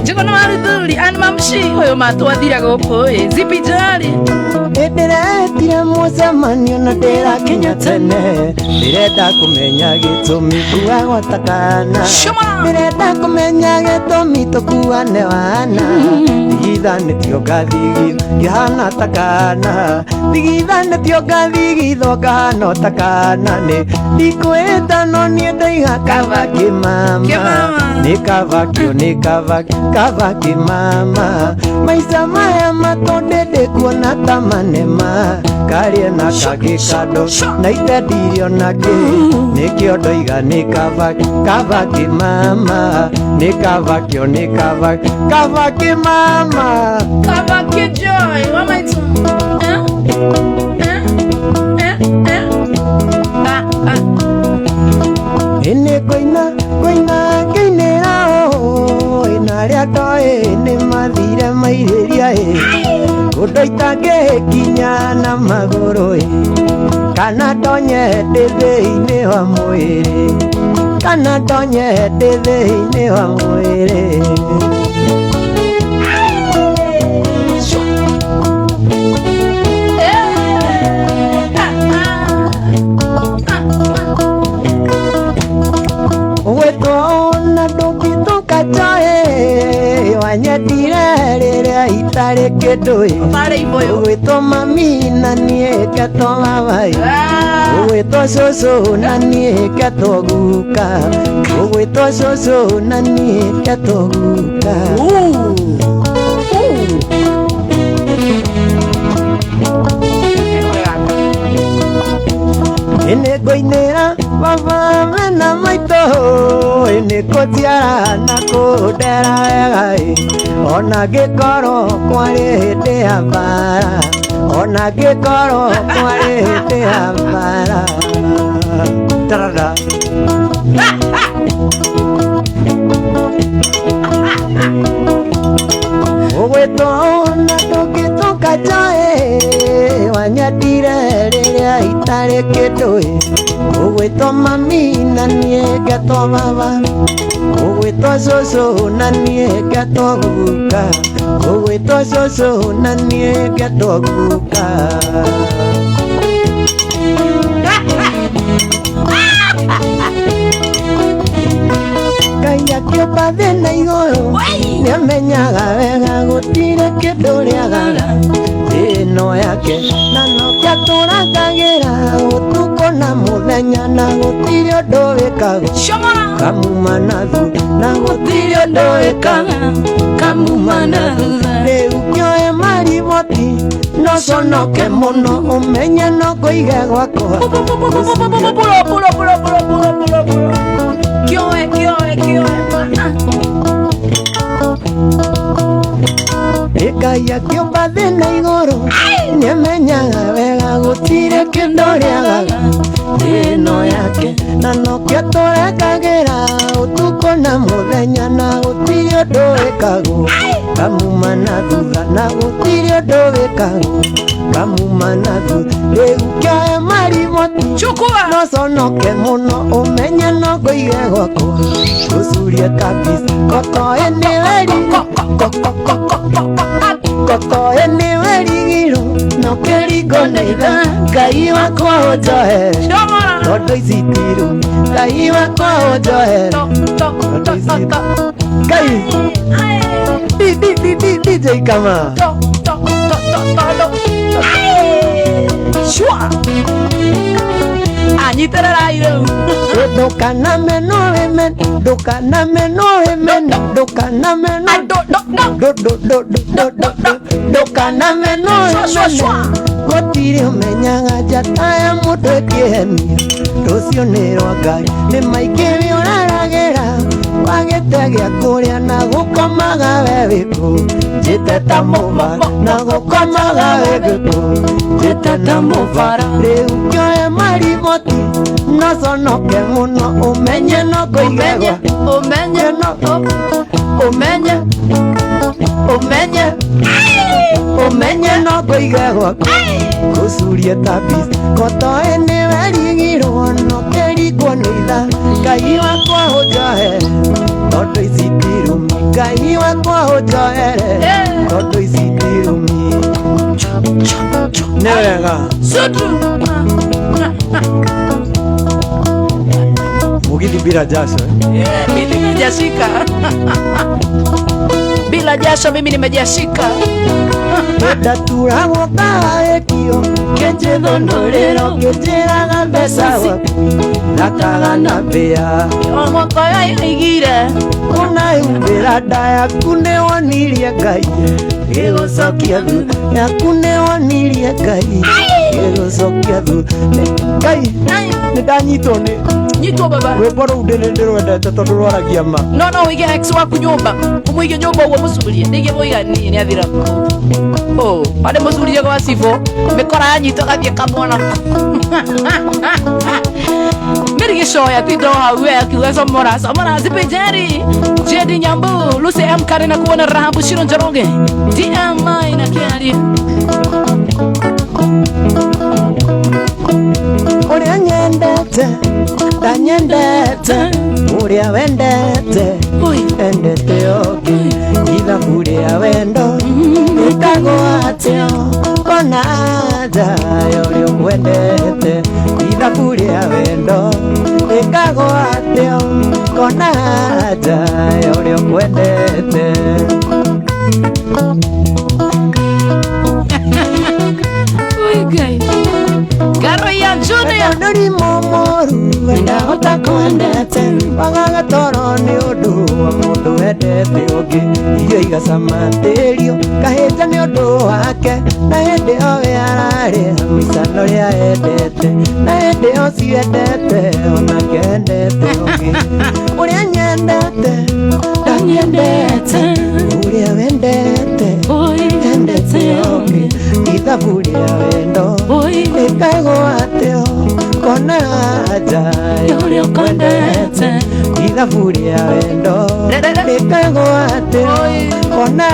Njuguna Waruthuri, Ann Mamshi, ũyũ matwathira gũkũ ĩ, Zipi Jali. Ndĩretire mũcemanio na ndĩrakinya tene, ndĩrenda kũmenya gĩtũmi kuagwo ta kana. Shuma. Ndĩrenda kũmenya gĩtũmi tũkuane wana, thigithanĩtio ngathigithio ngĩhana ta kana, thigithanĩtio ngathigithwo ngahana ta kana, nĩ ndikwĩta no niĩ ndoiga kaba kĩmama. Kĩmama. Nĩ kaba kĩo, nĩ kaba, kaba kĩmama, maica maya matonde ndĩkuona ta manema, karĩe na kangĩ kando na itendirio nakĩ, nĩkĩo ndoiga nĩ kaba, kaba kĩmama, nĩ kaba kĩo, nĩ kaba, kaba kĩmama. Kaba Joy, wamaitu. Eh? Eh? Eh? Eh? Ah, ah. Ĩnĩ ngũina ngũina ngĩinĩra ũũ, ĩna arĩa ndoĩ nĩ mathire mairĩria ĩ, kũndũ itangĩkinya na magũrũ ĩ, kana ndonye ndĩ thĩinĩ wa mwĩrĩ, kana ndonye ndĩ thĩinĩ wa mwĩrĩ. Gwĩtwo na ndũngĩtũka njoĩ, wanyendire rĩrĩa itarĩ kĩndũ ĩ. Pare iboyo. Ũgwĩtwo mami na niĩ ngetwo baba ĩ. Ah. Ũgwĩtwo cũcũ na niĩ ngetwo guka, ũgwĩtwo cũcũ na niĩ ngetwo guka. Ooh. Ooh. Ĩnĩ ngũinĩra baba mena maitũ, ĩnĩ kũnjiara na kũndera wega ĩ, ona ngĩkorwo kwarĩ hĩndĩ ya mbara, ona ngĩkorwo kwarĩ hĩndĩ ya mbara. Tarara. Ũgwĩtwo na ndũngĩtũka njoĩ, wanyendire rĩrĩa itarĩ kĩndũ ĩ, ũgwĩtwo mami na niĩ ngetwo baba, ũgwĩtwo cũcũ na niĩ ngetwo guka, ũgwĩtwo cũcũ na niĩ ngetwo guka. Akĩũmba thĩ na igũrũ nĩamenyaga wega gũtirĩ kĩndũ rĩagaga ĩno yake na nokĩo atũrangagĩra ũtukũ na mũthenya na gũtirĩ ũndũ wĩkagwo Shomora. Kamuma na thutha na gũtirĩ ũndũ wĩkaga Kamuma na thutha. Rĩu kĩoe mariboti no conoke mũno ũmenye no ngũige gwakwa. Pulo, pulo, pulo, pulo, pulo, pulo, pulo. Kioe, kioe, kioe. Ngai akĩũmba thĩ na igũrũ nĩamenyaga wega gũtirĩ kĩndũ rĩagaga ĩno yake na nokĩo tũrekagĩra ũtukũ na mũthenya na gũtirĩ ũndũ wĩkagwo kamuma na thutha na gũtirĩ ũndũ wĩkagwo kamuma na thutha rĩu kĩoe mariboti Chukua. No conoke mũno ũmenye no ngũige gwakwa ũcurie kabisa kokoĩ nĩwe kokoĩ nĩwe rigirwo no kĩringo nĩ itha Ngai wakwa ũnjohere Shomora. Tondũ ici ti rũmi Ngai wakwa ũnjohere To, to, to, to, to. Ngai Ai. DJ kama To, to, to, to, to, to. Ai. Shua. Anyitĩrĩrai rĩu. Ndũkanamenwo wĩmene ndũkanamenwo wĩmene ndũkanamenwo Andũ, no, no. Ndũkanamenwo Shua, shua, wĩmene shua. Gũtirĩ ũmenyaga njata ya mũndũ ĩkĩhenia rũciũ nĩ rwa Ngai nĩ maingĩ wĩ ũraragĩra wagĩte gĩa kũrĩa na gũkomaga we wĩkũ njĩte ta mũbara na gũkomaga we wĩkũ njĩte ta mũbara rĩu kĩoe mariboti no conoke mũno ũmenye no ngũige Ũmenye, gwa ũmenye, no ũmenye, ũmenye. Ũmenye no ngũige gwakwa gũcurie tabis kotoĩ nĩwe rigirwo no kĩringwo nĩ itha Ngai wakwa ũnjohere tondũ ici ti rũmi Ngai wakwa ũnjohere tondũ ici ti rũmi nĩ wega. Sutu. Mugithi bila jasho eh? Mimi nimejashika. Bila jasho mimi nimejashika. Ndaturagwo kaĩkio kĩnjĩthũnũrĩro kĩnjĩraga mbeca gwaku thakaga na mbĩa Omoko yaigire. Unahumbĩra nda yaku nĩwonirie Ngai gĩgũcokia thutha yaku nĩwonirie Ngai gĩgũcokia thutha Ngai nĩ ndanyitwo nĩ Nyitwo baba. Rwĩmbo rũu ndĩrwendete tondũ rwaragia ma. No no wige ex waku nyumba. Umuige nyumba uguo mucurie. Ndige muiga ni ni athira ku. Oh, pande mucurie gwa cibũ. Mikora yanyitwo gathie kamwana. Meri gicoya tindo hau we akiuga comora comora zipinjeri Jedi Nyambu Lucy M Kare na kuona Rahabu Shiro Njoroge DMI na Kiari Ũrĩa nyendete ndanyendete ũrĩa wendete Oi. Endete ũngĩ ithabu rĩa wendo ĩtagwo atĩa kona nja ya ũrĩa ũkwendete ithabu rĩa wendo ĩkagwo atĩa kona nja ya ũrĩa ũkwendete. Oi Ngai. Garo ya Junior. Ndũrimũ mũru wendahota kwendete wagaga toro nĩ ũndũ wa mũndũ wendete ũngĩ irio igacama tĩrio kahĩnja nĩ ũndũ wake na hĩndĩ o we ararĩa mĩcano rĩa endete na hĩndĩ o ciendete onake endete ũngĩ ũrĩa nyendete ndanyendete ũrĩa wendete Oi endete ũngĩ ithabu rĩa wendo Oi ĩkagwo atĩa kona nja ya ũrĩa ũkwendete ithabu rĩa wendo rĩkagwo atĩa kona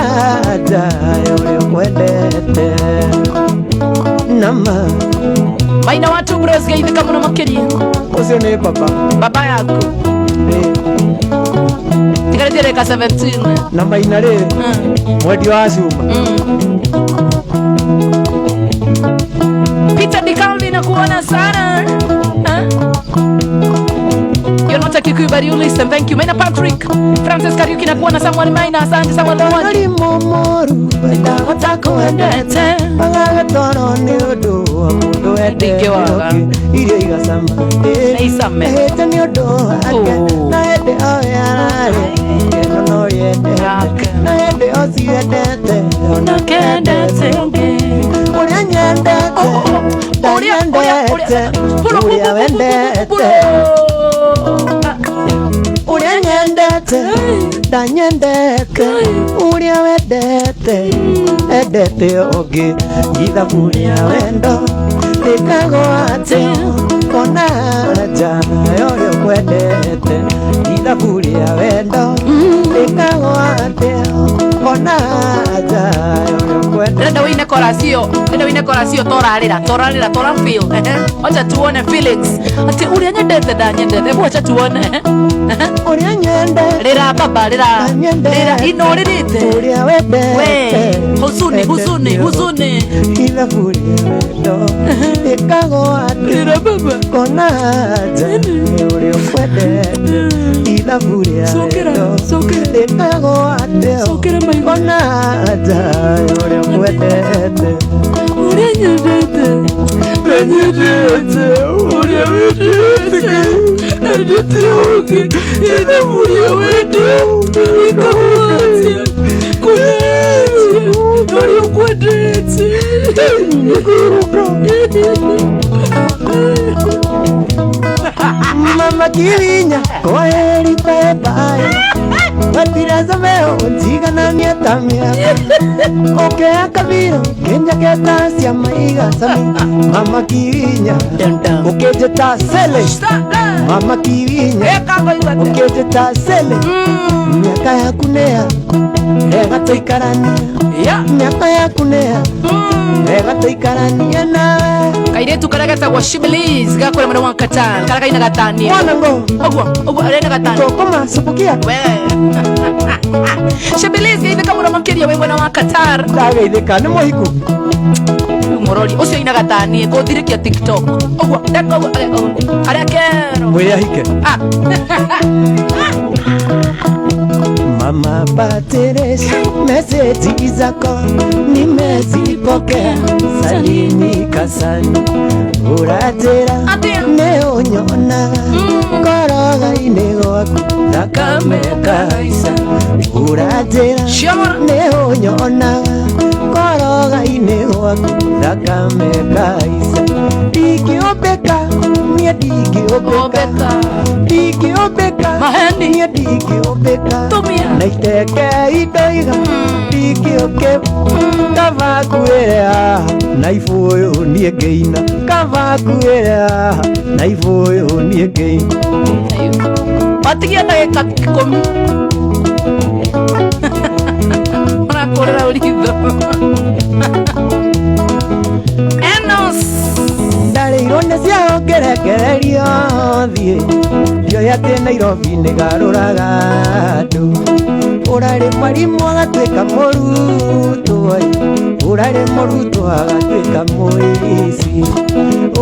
nja ya ũrĩa ũkwendete nama. Maina watu bros geithĩka mũno makĩria. Ũcio nĩ baba. Baba yaku. Ĩ, Tigarĩtie ndagĩka 17. Na maina rĩ mwendia wa cuma. Peter DiCalvi nakuona sana. Huh? You're not a Kikuyu, but you listen. Thank you. Maina Patrick, Francis Kariuki na kuona Samuel Maina, asante Samuel Mwangi. Ari momoru ndahota kwendete magatoro nĩ ũndũ wa mũndũ wendete Ndingĩwaga. ũngĩ, irio igacama Na icame. Ehĩte nĩ ũndũ wake Oh. na hĩndĩ o yararĩ kĩno no yendete Yake. na hĩndĩ o ciendete ona Nakendete ũngĩ. ũrĩa nyendete Ũrĩa- ũrĩa- ndanyendete Pulo, ũrĩa wendete pulo. ũrĩa nyendete ndanyendete ũrĩa wendete endete ũngĩ ithabu rĩa wendo rĩkagwo atĩ kona nja ya ũrĩa ũkwendete ithabu rĩa wendo rĩkagwo atĩ kona nja ya ũrĩa ũkwendete. Ndĩrenda wĩine chorus ĩyo, ndĩrenda wĩine chorus ĩyo torarĩra, torarĩra, tora feel. Ehe. Wacha tuone feelings. Ati ũrĩa nyendete ndanyendete. Hebu wacha tuone. Ehe. Ehe. Ũrĩa nyendete Rĩra baba, rĩra. Rĩra ino ũrĩrĩte. ũrĩa wendete We, huzuni, huzuni, huzuni. ithabu rĩa wendo rĩkagwo atĩ Rĩra baba. kona nja nĩ ũrĩa ũkwendete ithabu rĩa Cokera, wendo cokera. rĩkagwo atĩ Cokera maitho. kona nja ya ũrĩa ũkwendete. Ũrĩa nyendete ndanyendete ũrĩa wendete endete ũngĩ ithabu rĩa wendo rĩkagwo atĩa kona nja ya ũrĩa ũkwendete. Mama Kirinya kwaheri bye bye Watirazameo njiganania ta mĩaka Ũkea kabiro kĩnjaketa cia maiga sami Mama Kirinya ũkĩnjĩta sele Mama Kirinya ũkĩnjĩta sele Mĩaka yaku nĩya rega tũikarania Mĩaka yaku nĩya rega tũikaranie nawe. Kairĩtu karĩa getagwo Shibilis gakũrĩa mwena wa Qatar karĩa kainaga tani Mwanango ũguo ũguo arĩa tani Tokoma subukia. We Shibilis geithĩka mũno makĩria wĩ mwena wa Qatar. Ndageithĩka nĩ mũhiku. Mũrori ũcio ainaga tani kũthirĩkia TikTok ũguo ndeka ũguo ageka ũguo karĩa kero. Mwĩre ahike. Ah. Mama Patrice, meseji zako nimezipokea, salimika sana, ũranjĩra Atĩa? nĩ ũnyonaga ngoro-inĩ gwaku thakame kahaica, ũranjĩra Ciamara. nĩ ũnyonaga ngoro-inĩ gwaku thakame kahaica, ndingĩũmbĩka niĩ ndingĩũmbĩka Ũmbĩka. ndingĩũmbĩka Maheni. niĩ ndingĩũmbĩka Tumia. na iteke indoiga ndingĩũke kaba nguĩre haha na ibũyũ niĩ ngĩina kaba nguĩre haha na ibũyũ niĩ ngĩina. Watigia ndagĩka 10 ũrakũrĩra ũritho Enos. Ndarĩirwo nĩ ciao ngĩrekererio thiĩ ndioĩ atĩ Nairobi nĩgarũraga andũ ũrarĩ mwarimũ agatuĩka mũrutwo ũrarĩ mũrutwo agatuĩka mũici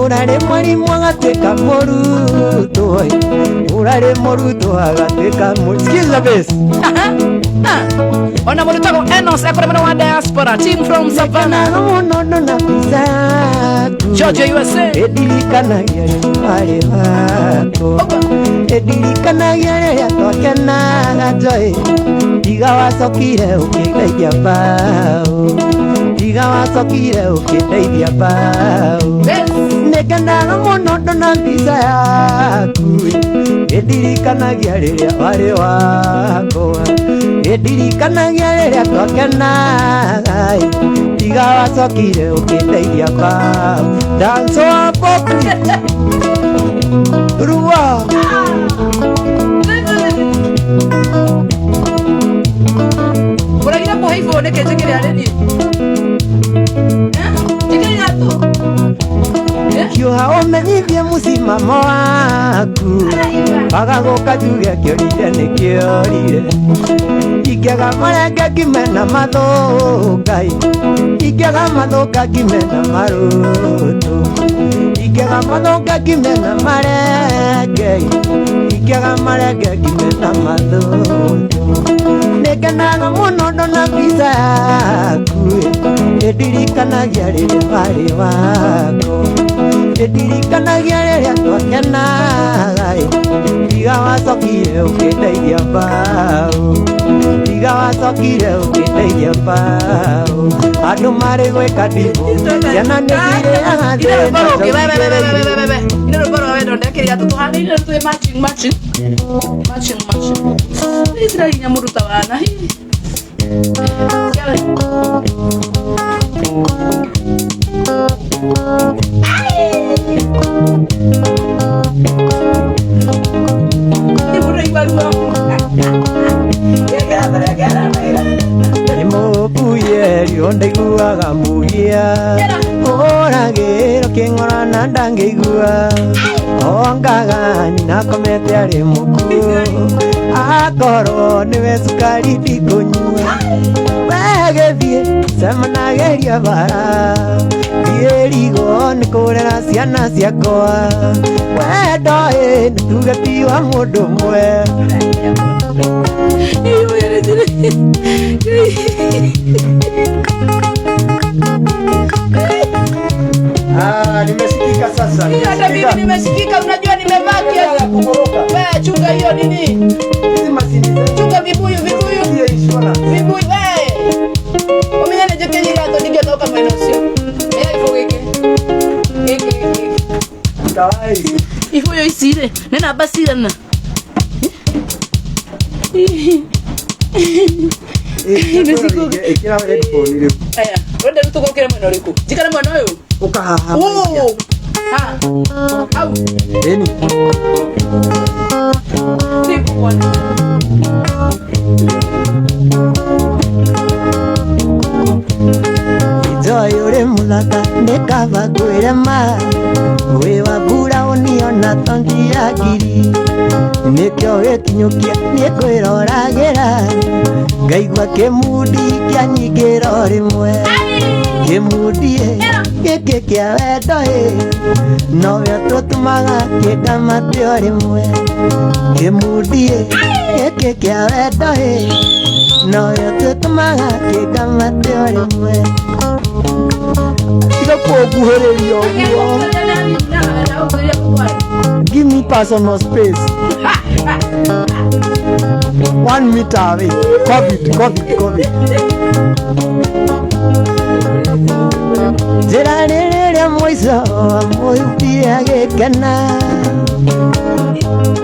ũrarĩ mwarimũ agatuĩka mũrutwo ũrarĩ mũrutwo agatuĩka Excuse the bass. Ona mũndũ tagwo Enos ekũrĩ mwena wa diaspora team from Savannah Nĩngenaga mũno ndona mbica yaku Georgia USA. Ĩndirikanagia rĩrĩa warĩ wakwa ĩndirikanagia rĩrĩa twakenaga njoĩ tiga wacokire ũkĩndeithia mbaũ tiga wacokire ũkĩndeithia mbaũ. Yes. Nĩngenaga mũno ndona mbica yaku ĩndirikanagia rĩrĩa warĩ wakwa ĩndirikanagia rĩrĩa twakenaga tiga wacokire ũkĩndeithia mbaũ dance wa popi ruwa. Ũragire kũhe ibũyũ nĩkĩ njĩkĩre arĩ niĩ? Njĩkĩre iratũ? Hiũha ũmenyithie mũcimamo waku waga gũka njuge kĩorire nĩ kĩorire ingĩaga marenge ngime na mathũka ingĩaga mathũka ngime na marũtũ ingĩaga mathũka ngime na marenge. Ngũikiaga marenge ngime na mathũndũ. Nĩngenaga mũno ndona mbica yaku ĩndirikanagia rĩrĩa warĩ wakwa. Ĩndirikanagia rĩrĩa twakenaga tiga wacokire ũkĩndeithia mbaũ. Tiga wacokire ũkĩndeithia mbaũ. Andũ marĩ gwĩka ndibũ ciana nĩ cirĩaga Ine thĩna rwĩmbo rũngĩ we we we we we we we ine rwĩmbo rwa wendo ndekĩrĩra tũtũhanĩire twĩ matching matching matching matching Isiraeli mũndũ ta wana hihi. Nĩ mũkuye rio ndaiguaga mugia ũragĩro kĩng'orana ndangĩigua ongaga nyina akomete arĩ mũkuũ akorwo nĩwe cukari ndikũnyua we gĩthiĩ cemanagĩria bara thiĩ rigo nĩ kũrera ciana ciakwa wendo ĩ nĩ tuge ti wa mũndũ ũmwe. Ah, nimesikika sasa. Hata mimi nimesikika, unajua nimevaa kiatu. Kugoroka. Wewe chunga hiyo nini? Hizi mashini zetu. Chunga vibuyu vibuyu. Hiyo insurance. Vibuyu wewe. Umenye njeke irato ningetoka mwena ucio. Ya ifo giki. Giki giki. Tawai. Ibuyu ici rĩ, nĩ namba cigana? Ikira headphone rĩu. Aya, ũrenda rĩu tũgũkĩre mwena ũrĩkũ? Njikare mwena ũyũ? Ũka haha. Oo. Ha. Au. Ĩni. Nĩngũkuona. Joy ũrĩ mũthaka nĩ kaba ngwĩre ma wĩ wa mburaũni ona tonti ya ngiri nĩkĩo wĩkinyũkia niĩ kwĩroragĩra ngaigua kĩmundi kĩanyingĩra o rĩmwe kĩmundi ĩ gĩkĩ kĩa wendo ĩ nowe tũtũmaga kĩngamate o rĩmwe kĩmundi ĩ gĩkĩ kĩa wendo ĩ nowe tũtũmaga kĩngamate o rĩmwe. Tiga kũnguhĩrĩria ũguo. Give me personal space. 1 meter away. Covid, Covid, Covid. Njĩra rĩrĩa mũico amũhumbire agĩkena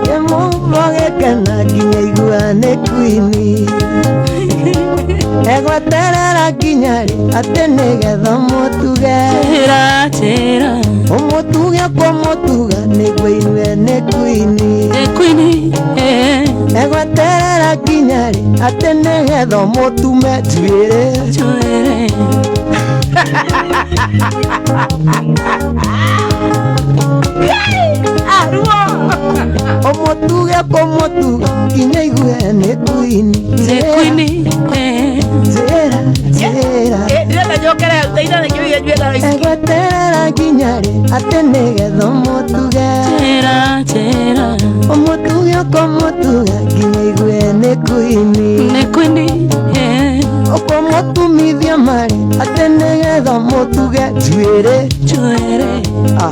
kĩmũmbo gĩkena nginya igua nĩ kuini egweterera nginya rĩ atĩ nĩgetha ũmũtuge Tera, tera. ũmũtuge kũmũtuga nĩguo inue nĩ kuini Queenie, eh, egweterera nginya rĩ atĩ nĩgetha ũmũtume njuĩrĩ. chuere. Ũmũtuge kũmũtuga nginya igue nĩ kuini. Queenie, eh. Njĩra njĩra Ndĩrenda njokere teithia na kĩũria njuĩra ici. egweterera nginya rĩ atĩ nĩgetha ũmũtuge Tera, tera. ũmũtuge ũkũmũtuga nginya igue nĩ kuini Queenie, eh. ũkũmũtumithia marĩ atĩ nĩgetha ũmũtuge njuĩrĩ. Chuere. Ah.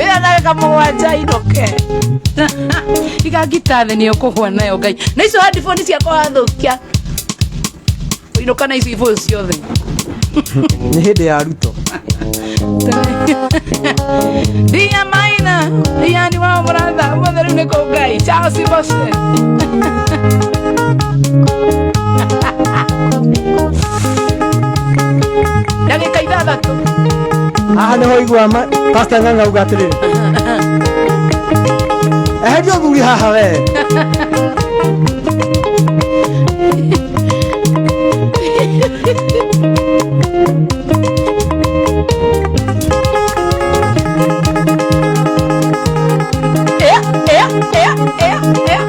Ĩyo ndagĩka mũgwanja inũke. Iga ngita thĩ nĩ ũkũhũa nayo Ngai. Na icio headphone ciakwa wathũkia. Inũka na icio ibũyũ ciothe. Nĩ hĩndĩ ya Ruto. Dia Maina, yani wao mũratha, ũmũthĩ rĩu nĩ kũ Ngai. Ciao Siboshe. Ndagĩka ithathatũ. Haha nĩho igua Pastor Ng'ang'a auga atĩrĩrĩ. Eheria ũthuri haha we. Ea, ea, ea, ea, ea.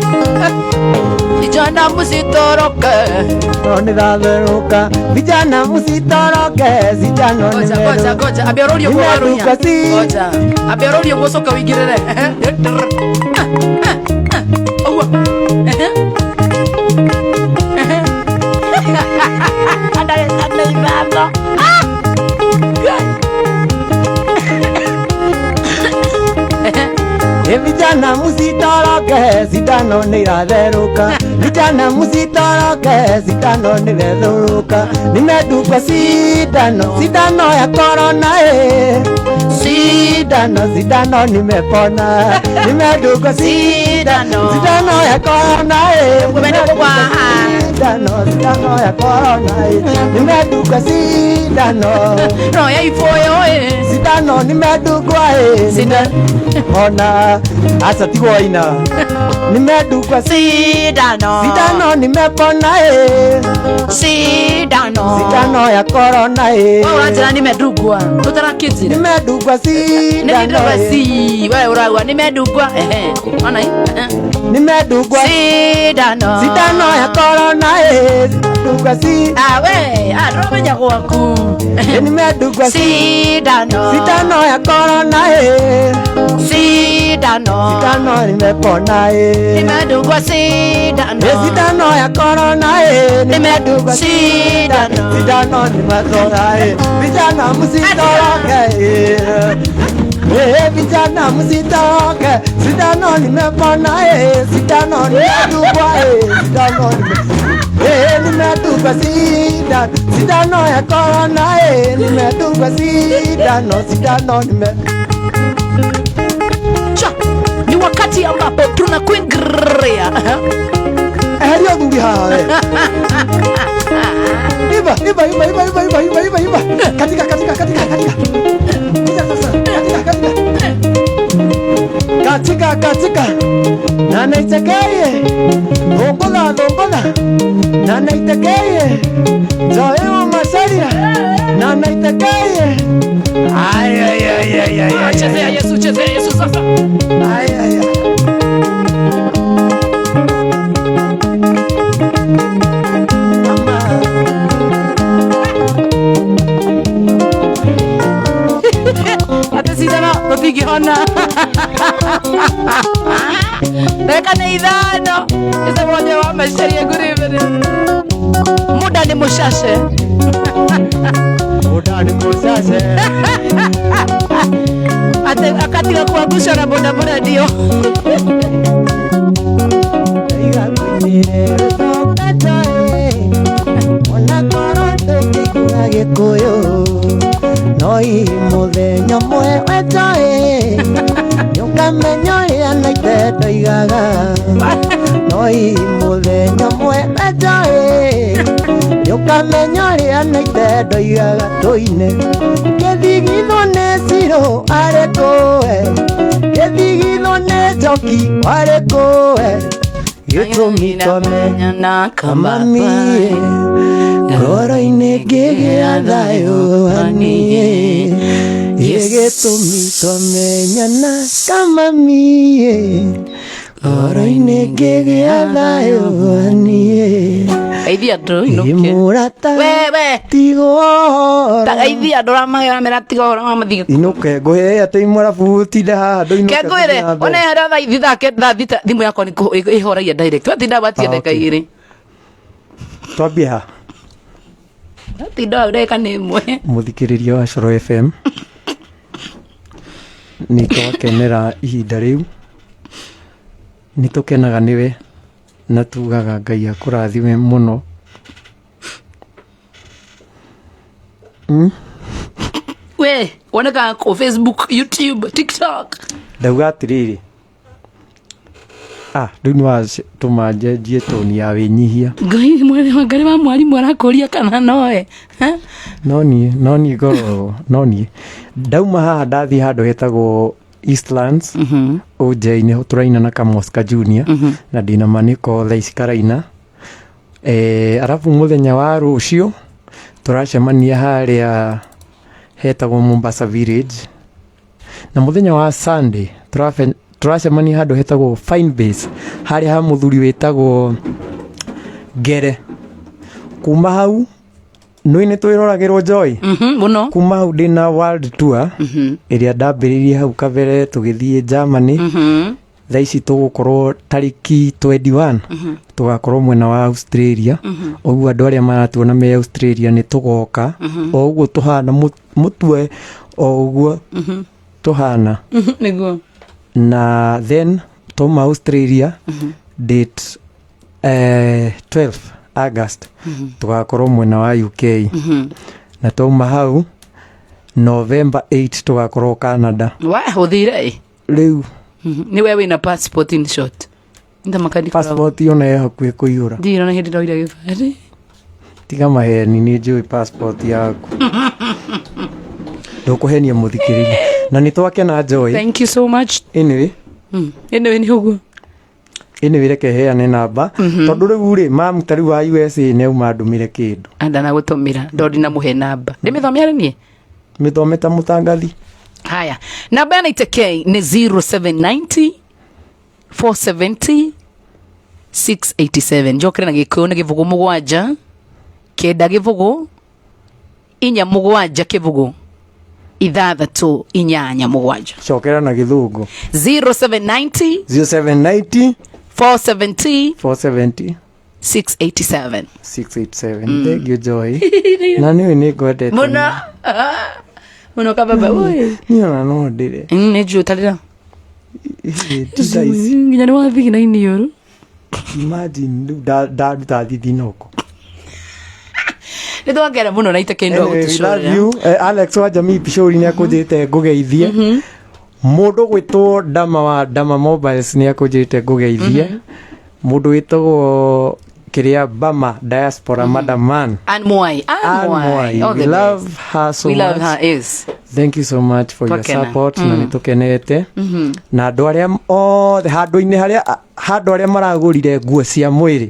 Vijana msitoroke. No nĩ thatherũka vijana mũcitoroke cindano Goja, goja, goja. Ambia ũrorie ũguo warunya. Nimeduka si. Goja. Ambia ũrorie ũguo ũcoke ũingĩrĩre. Ũguo. Ndagĩka nĩ ithano. Ah! Ngai. Ĩ vijana mũcitoroke cindano nĩ iratherũka vijana mũcitoroke cindano nĩ retherũka nimedungwa cindano cindano ya korona ĩ cindano cindano nimepona nimedungwa cindano cindano ya korona ĩ Kumedungwa. cindano cindano ya korona ĩ nimedungwa cindano No ya iboyo ĩ. cindano nimedungwa ĩ Cindano. ona aca tigwo aina nimedungwa Cindano. cindano nimepona ĩ Cindano. cindano ya korona ĩ Wewe ũranjĩra nimedungwa. Ũtarakĩnjĩra. nimedungwa cindano Nĩndĩrauga ĩ si. Wewe ũrauga nimedungwa. Ehe. Ona hii. Ehe. nimedungwa Cindano. cindano ya korona ĩ dungwa ci Ah, we, ah, ndũramenya gwaku. ĩ nimedungwa Cindano. cindano ya korona ĩ Cindano. cindano nimepona ĩ Nimedungwa cindano. ĩ cindano ya korona ĩ nimedungwa Cindano. cindano nimethora ĩ vijana msitoroke ĩ ĩ vijana msitoroke cindano nimepona ĩ cindano nimedungwa ĩ cindano nime ĩ nimedungwa cindano cindano ya korona ĩ nimedungwa cindano cindano nime Cha, ni wakati ambapo tunakuingiria. Eheria ũthuri haha we. Iba, iba, iba, iba, iba, iba, iba, iba, iba. Katika, katika, katika, katika. Kuja sasa. Katika, katika. Katika katika na naitekeye thũngũtha thũngũtha na naitekeye njoĩ wa macaria na naitekeye Ay, ay, ay, ay, ay, ay, Chezea ay, Yesu, chezea Yesu sasa. ay, ay, ay. Mama. Ate cindano tũtingĩhona. Ndagĩka nĩ ithano. Ĩce mwanya wa macaria good evening. Muda ni muchache. Muda ni muchache. Ate akatiga kuangusha na bodaboda ndio. Ndaiga kũinĩre rũcoka njoĩ ona korwo ndũngĩigua gĩkũyũ no hihi mũthenya ũmwe we njoĩ nĩũkamenya ũrĩa naithe ndoigaga no hihi mũthenya ũmwe we njoĩ nĩũkamenya ũrĩa naithe ndoigaga tũine kĩthigithwo nĩ cirũ arĩ kũwe kĩthigithwo nĩ njoki warĩ kũwe gĩtũmi twamenya na mami ngoro-inĩ ngĩgĩa thayũ haniĩ gĩtũmi twamenyana kamami ngoro-inĩ ngĩgĩa thayũ haniĩ Geithia andũ inũke. mũrata Wewe tigwo ta geithia andũ ũramera tiga ũhoro wa mathiĩ. Inũke ngũhe atĩ imũrabu tinde haha ndũinũke Ke ngwĩre tũthiĩ na mbere. one harĩa thaa ithi thaa thita thimũ yakwa nĩ ĩhoragia direct. Watinda watia Ah, ndagĩka okay. igĩrĩ. Twambie ha Watinda hau ndagĩka nĩ ĩmwe. Mũthikĩrĩria wa Coro FM nĩ twakenera ihinda rĩu nĩ tũkenaga nĩwe na tugaga Ngai akũrathime mũno. We wonekaga kũ Facebook, YouTube, TikTok. Ndauga atĩrĩrĩ ah rĩu nĩ watũma njenjie toni ya wĩnyihia. Ngai mwene wa Ngai wa mwarimũ arakũria kana noe. No niĩ no niĩ ngorwo no niĩ ndauma haha ndathiĩ handũ hetagwo Eastlands OJ-inĩ tũraina na Kamosca Junior na ndĩna manĩko thaa ici karaina arabu mũthenya wa rũciũ tũracemania harĩa hetagwo Mombasa Village na mũthenya wa Sunday tũracemania handũ hetagwo Fine Base harĩa ha mũthuri wĩtagwo Ngere kuma hau nĩ nĩ twĩroragĩrwo Joy. Muno. Kuma hau ndĩna world tour ĩrĩa ndambĩrĩirie hau kabere, tũgĩthiĩ Germany. Thaa ici tũgũkorwo tarĩki 21 tũgakorwo mwena wa Australia. Ũguo andũ arĩa maratuona me Australia, nĩ tũgoka o ũguo tũhana, mũtue o ũguo tũhana. Niguo. Na then twauma Australia, date 12 August tũgakorwo mwena wa UK, na twauma hau November 8 tũgakorwo Canada. Wa uthire ĩ? Rĩu Nĩ we wĩna passport, in short ndamakani. Passport ona ĩ hakuhĩ kũiyũra. Ndirona na hĩndĩ ndoire gĩbandĩ. Tiga maheni, nĩ njũĩ passport yaku, ndũkũhenia mũthikĩrĩria, na nĩ twakena, Joy. Thank you so much. Anyway. Anyway, nĩ ũguo. Anyway, reke heane namba, tondũ rĩu rĩ mamu ta rĩu wa USA nĩ auma ndũmĩre kĩndũ. Andana gũtũmĩra ndo ndinamũhe namba ndĩmĩthomia arĩ niĩ. Mĩthome ta mũtangathi. Haya, namba ya 90K nĩ 0790 470 687. Njokere na gĩkũyũ, nĩ 0 7 9 0 4 7 0 6 8 7. Cokera na gĩthũngũ. 0790 0790 470 470 687. 687. Thank you, Joy, na nĩwe nĩ ngwendete. Mũno mũno kababa oi. Niĩ ona no ndĩre. Nĩ njũĩ tarĩra. Ti thaa ici. Nginya nĩ wathigi na iniũrũ. Imagine rĩu ndaruta thithinoko. Nĩ twakena mũno na itakĩndũ. Anyway, we love gũtũcorera. you. Alex wa Jamii Pishori nĩ akũnjĩrĩte ngũgeithie. Mũndũ gwĩtwo Dama wa Dama Mobiles nĩ akũnjĩrĩte ngũgeithie. Mũndũ wĩtagwo kĩrĩa Bama Diaspora Madam Man. Ann Mwai. Ann Ann Mwai. Mwai. All We the love best. her so We love much. her, yes. Thank you so much for your Twakena. support, na nĩ tũkenete na andũ arĩa othe handũ-inĩ harĩa handũ arĩa maragũrire nguo cia mwĩrĩ.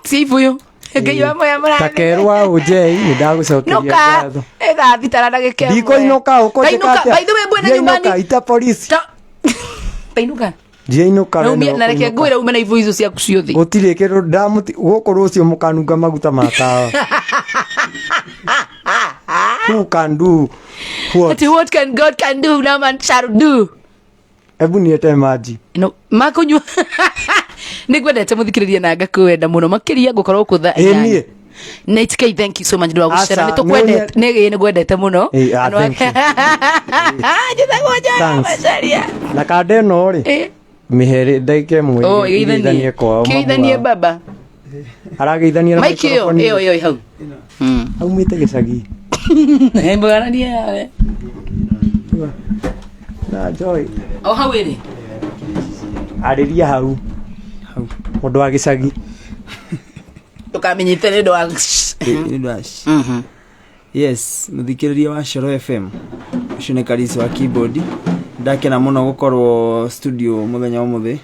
Cia ibuyu. Ngai wa moya Ta mũrathime. kerwa ũnjei, nĩ ndagũcokeria Nuka. ngatho. Ĩthaa thita na ndagĩka ĩmwe. Ndikũinũka ũkũnjĩka Tainũka. atĩa? By the way, mbwene Ndiainũka, nyumbani. ita polisi. Tainũka. Ndiainũka, we Naumia nĩwe na reke ũkũinũka. ngwĩre ume na ibuyu icio ciaku ciothe. Gũtirĩ kĩndũ ndamuti gũkũ, rũciũ mũkanunga maguta ma tawa. Who can do what? Ati what can God can do, no man shall do. Ebu niete maji. No makunyua. Nĩ ngwendete mũthikĩrĩria na ngakwenda mũno makĩria ngũkorwo kũ thaa Ĩ, inyanya. niĩ? Nate K, thank you so much nĩ wa gũcera. Aca, Nĩ tũkwendete, nĩ ngwendete mũno. Ĩ, ah, thank you. Njĩtagwo Joy Thanks. Macharia. Na kanda ĩno rĩ, Ĩ. mĩhere ndagĩka ĩmwe. Oh, ĩgeithanie ĩgeithanie kwao. kĩgeithanie mamu wao. baba. Arageithania na Mike ĩyo microphone. ĩyo ĩyo hau. Aumĩte gĩcagi. Mbogananie yawe. Na Joy. O hau ĩrĩ. Arĩria hau mũndũ wa gĩcagi. Ndũkamenyite nĩ ũndũ wa Nĩ ũndũ wa yes, mũthikĩrĩria wa Coro FM, ũcio nĩ Karisi wa keyboard. Ndakena mũno gũkorwo studio mũthenya wa ũmũthĩ.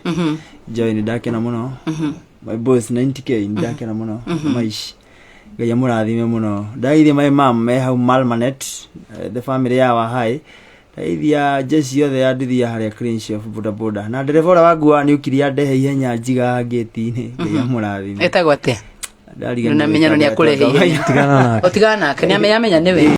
Joy, nĩ ndakena mũno. My boss 90K, nĩ ndakena mũno. Maish Ngai amũrathime mũno. Ndageithia my mom me hau Malmanet, the family ya Wahai. Ndageithia jeshi yothe ya nduthi ya harĩa clean chef boda boda, na ndereba ũrĩa wanguaga nĩ ũkiri andehe ihenya njiga ngĩti-inĩ. Ngai amũrathime. Etagwo atĩa? Ndariganĩrwo. Namenyano nĩ akũrehe ihenya. Tigana nake. Ũtigana nake nĩ amenya nĩwe.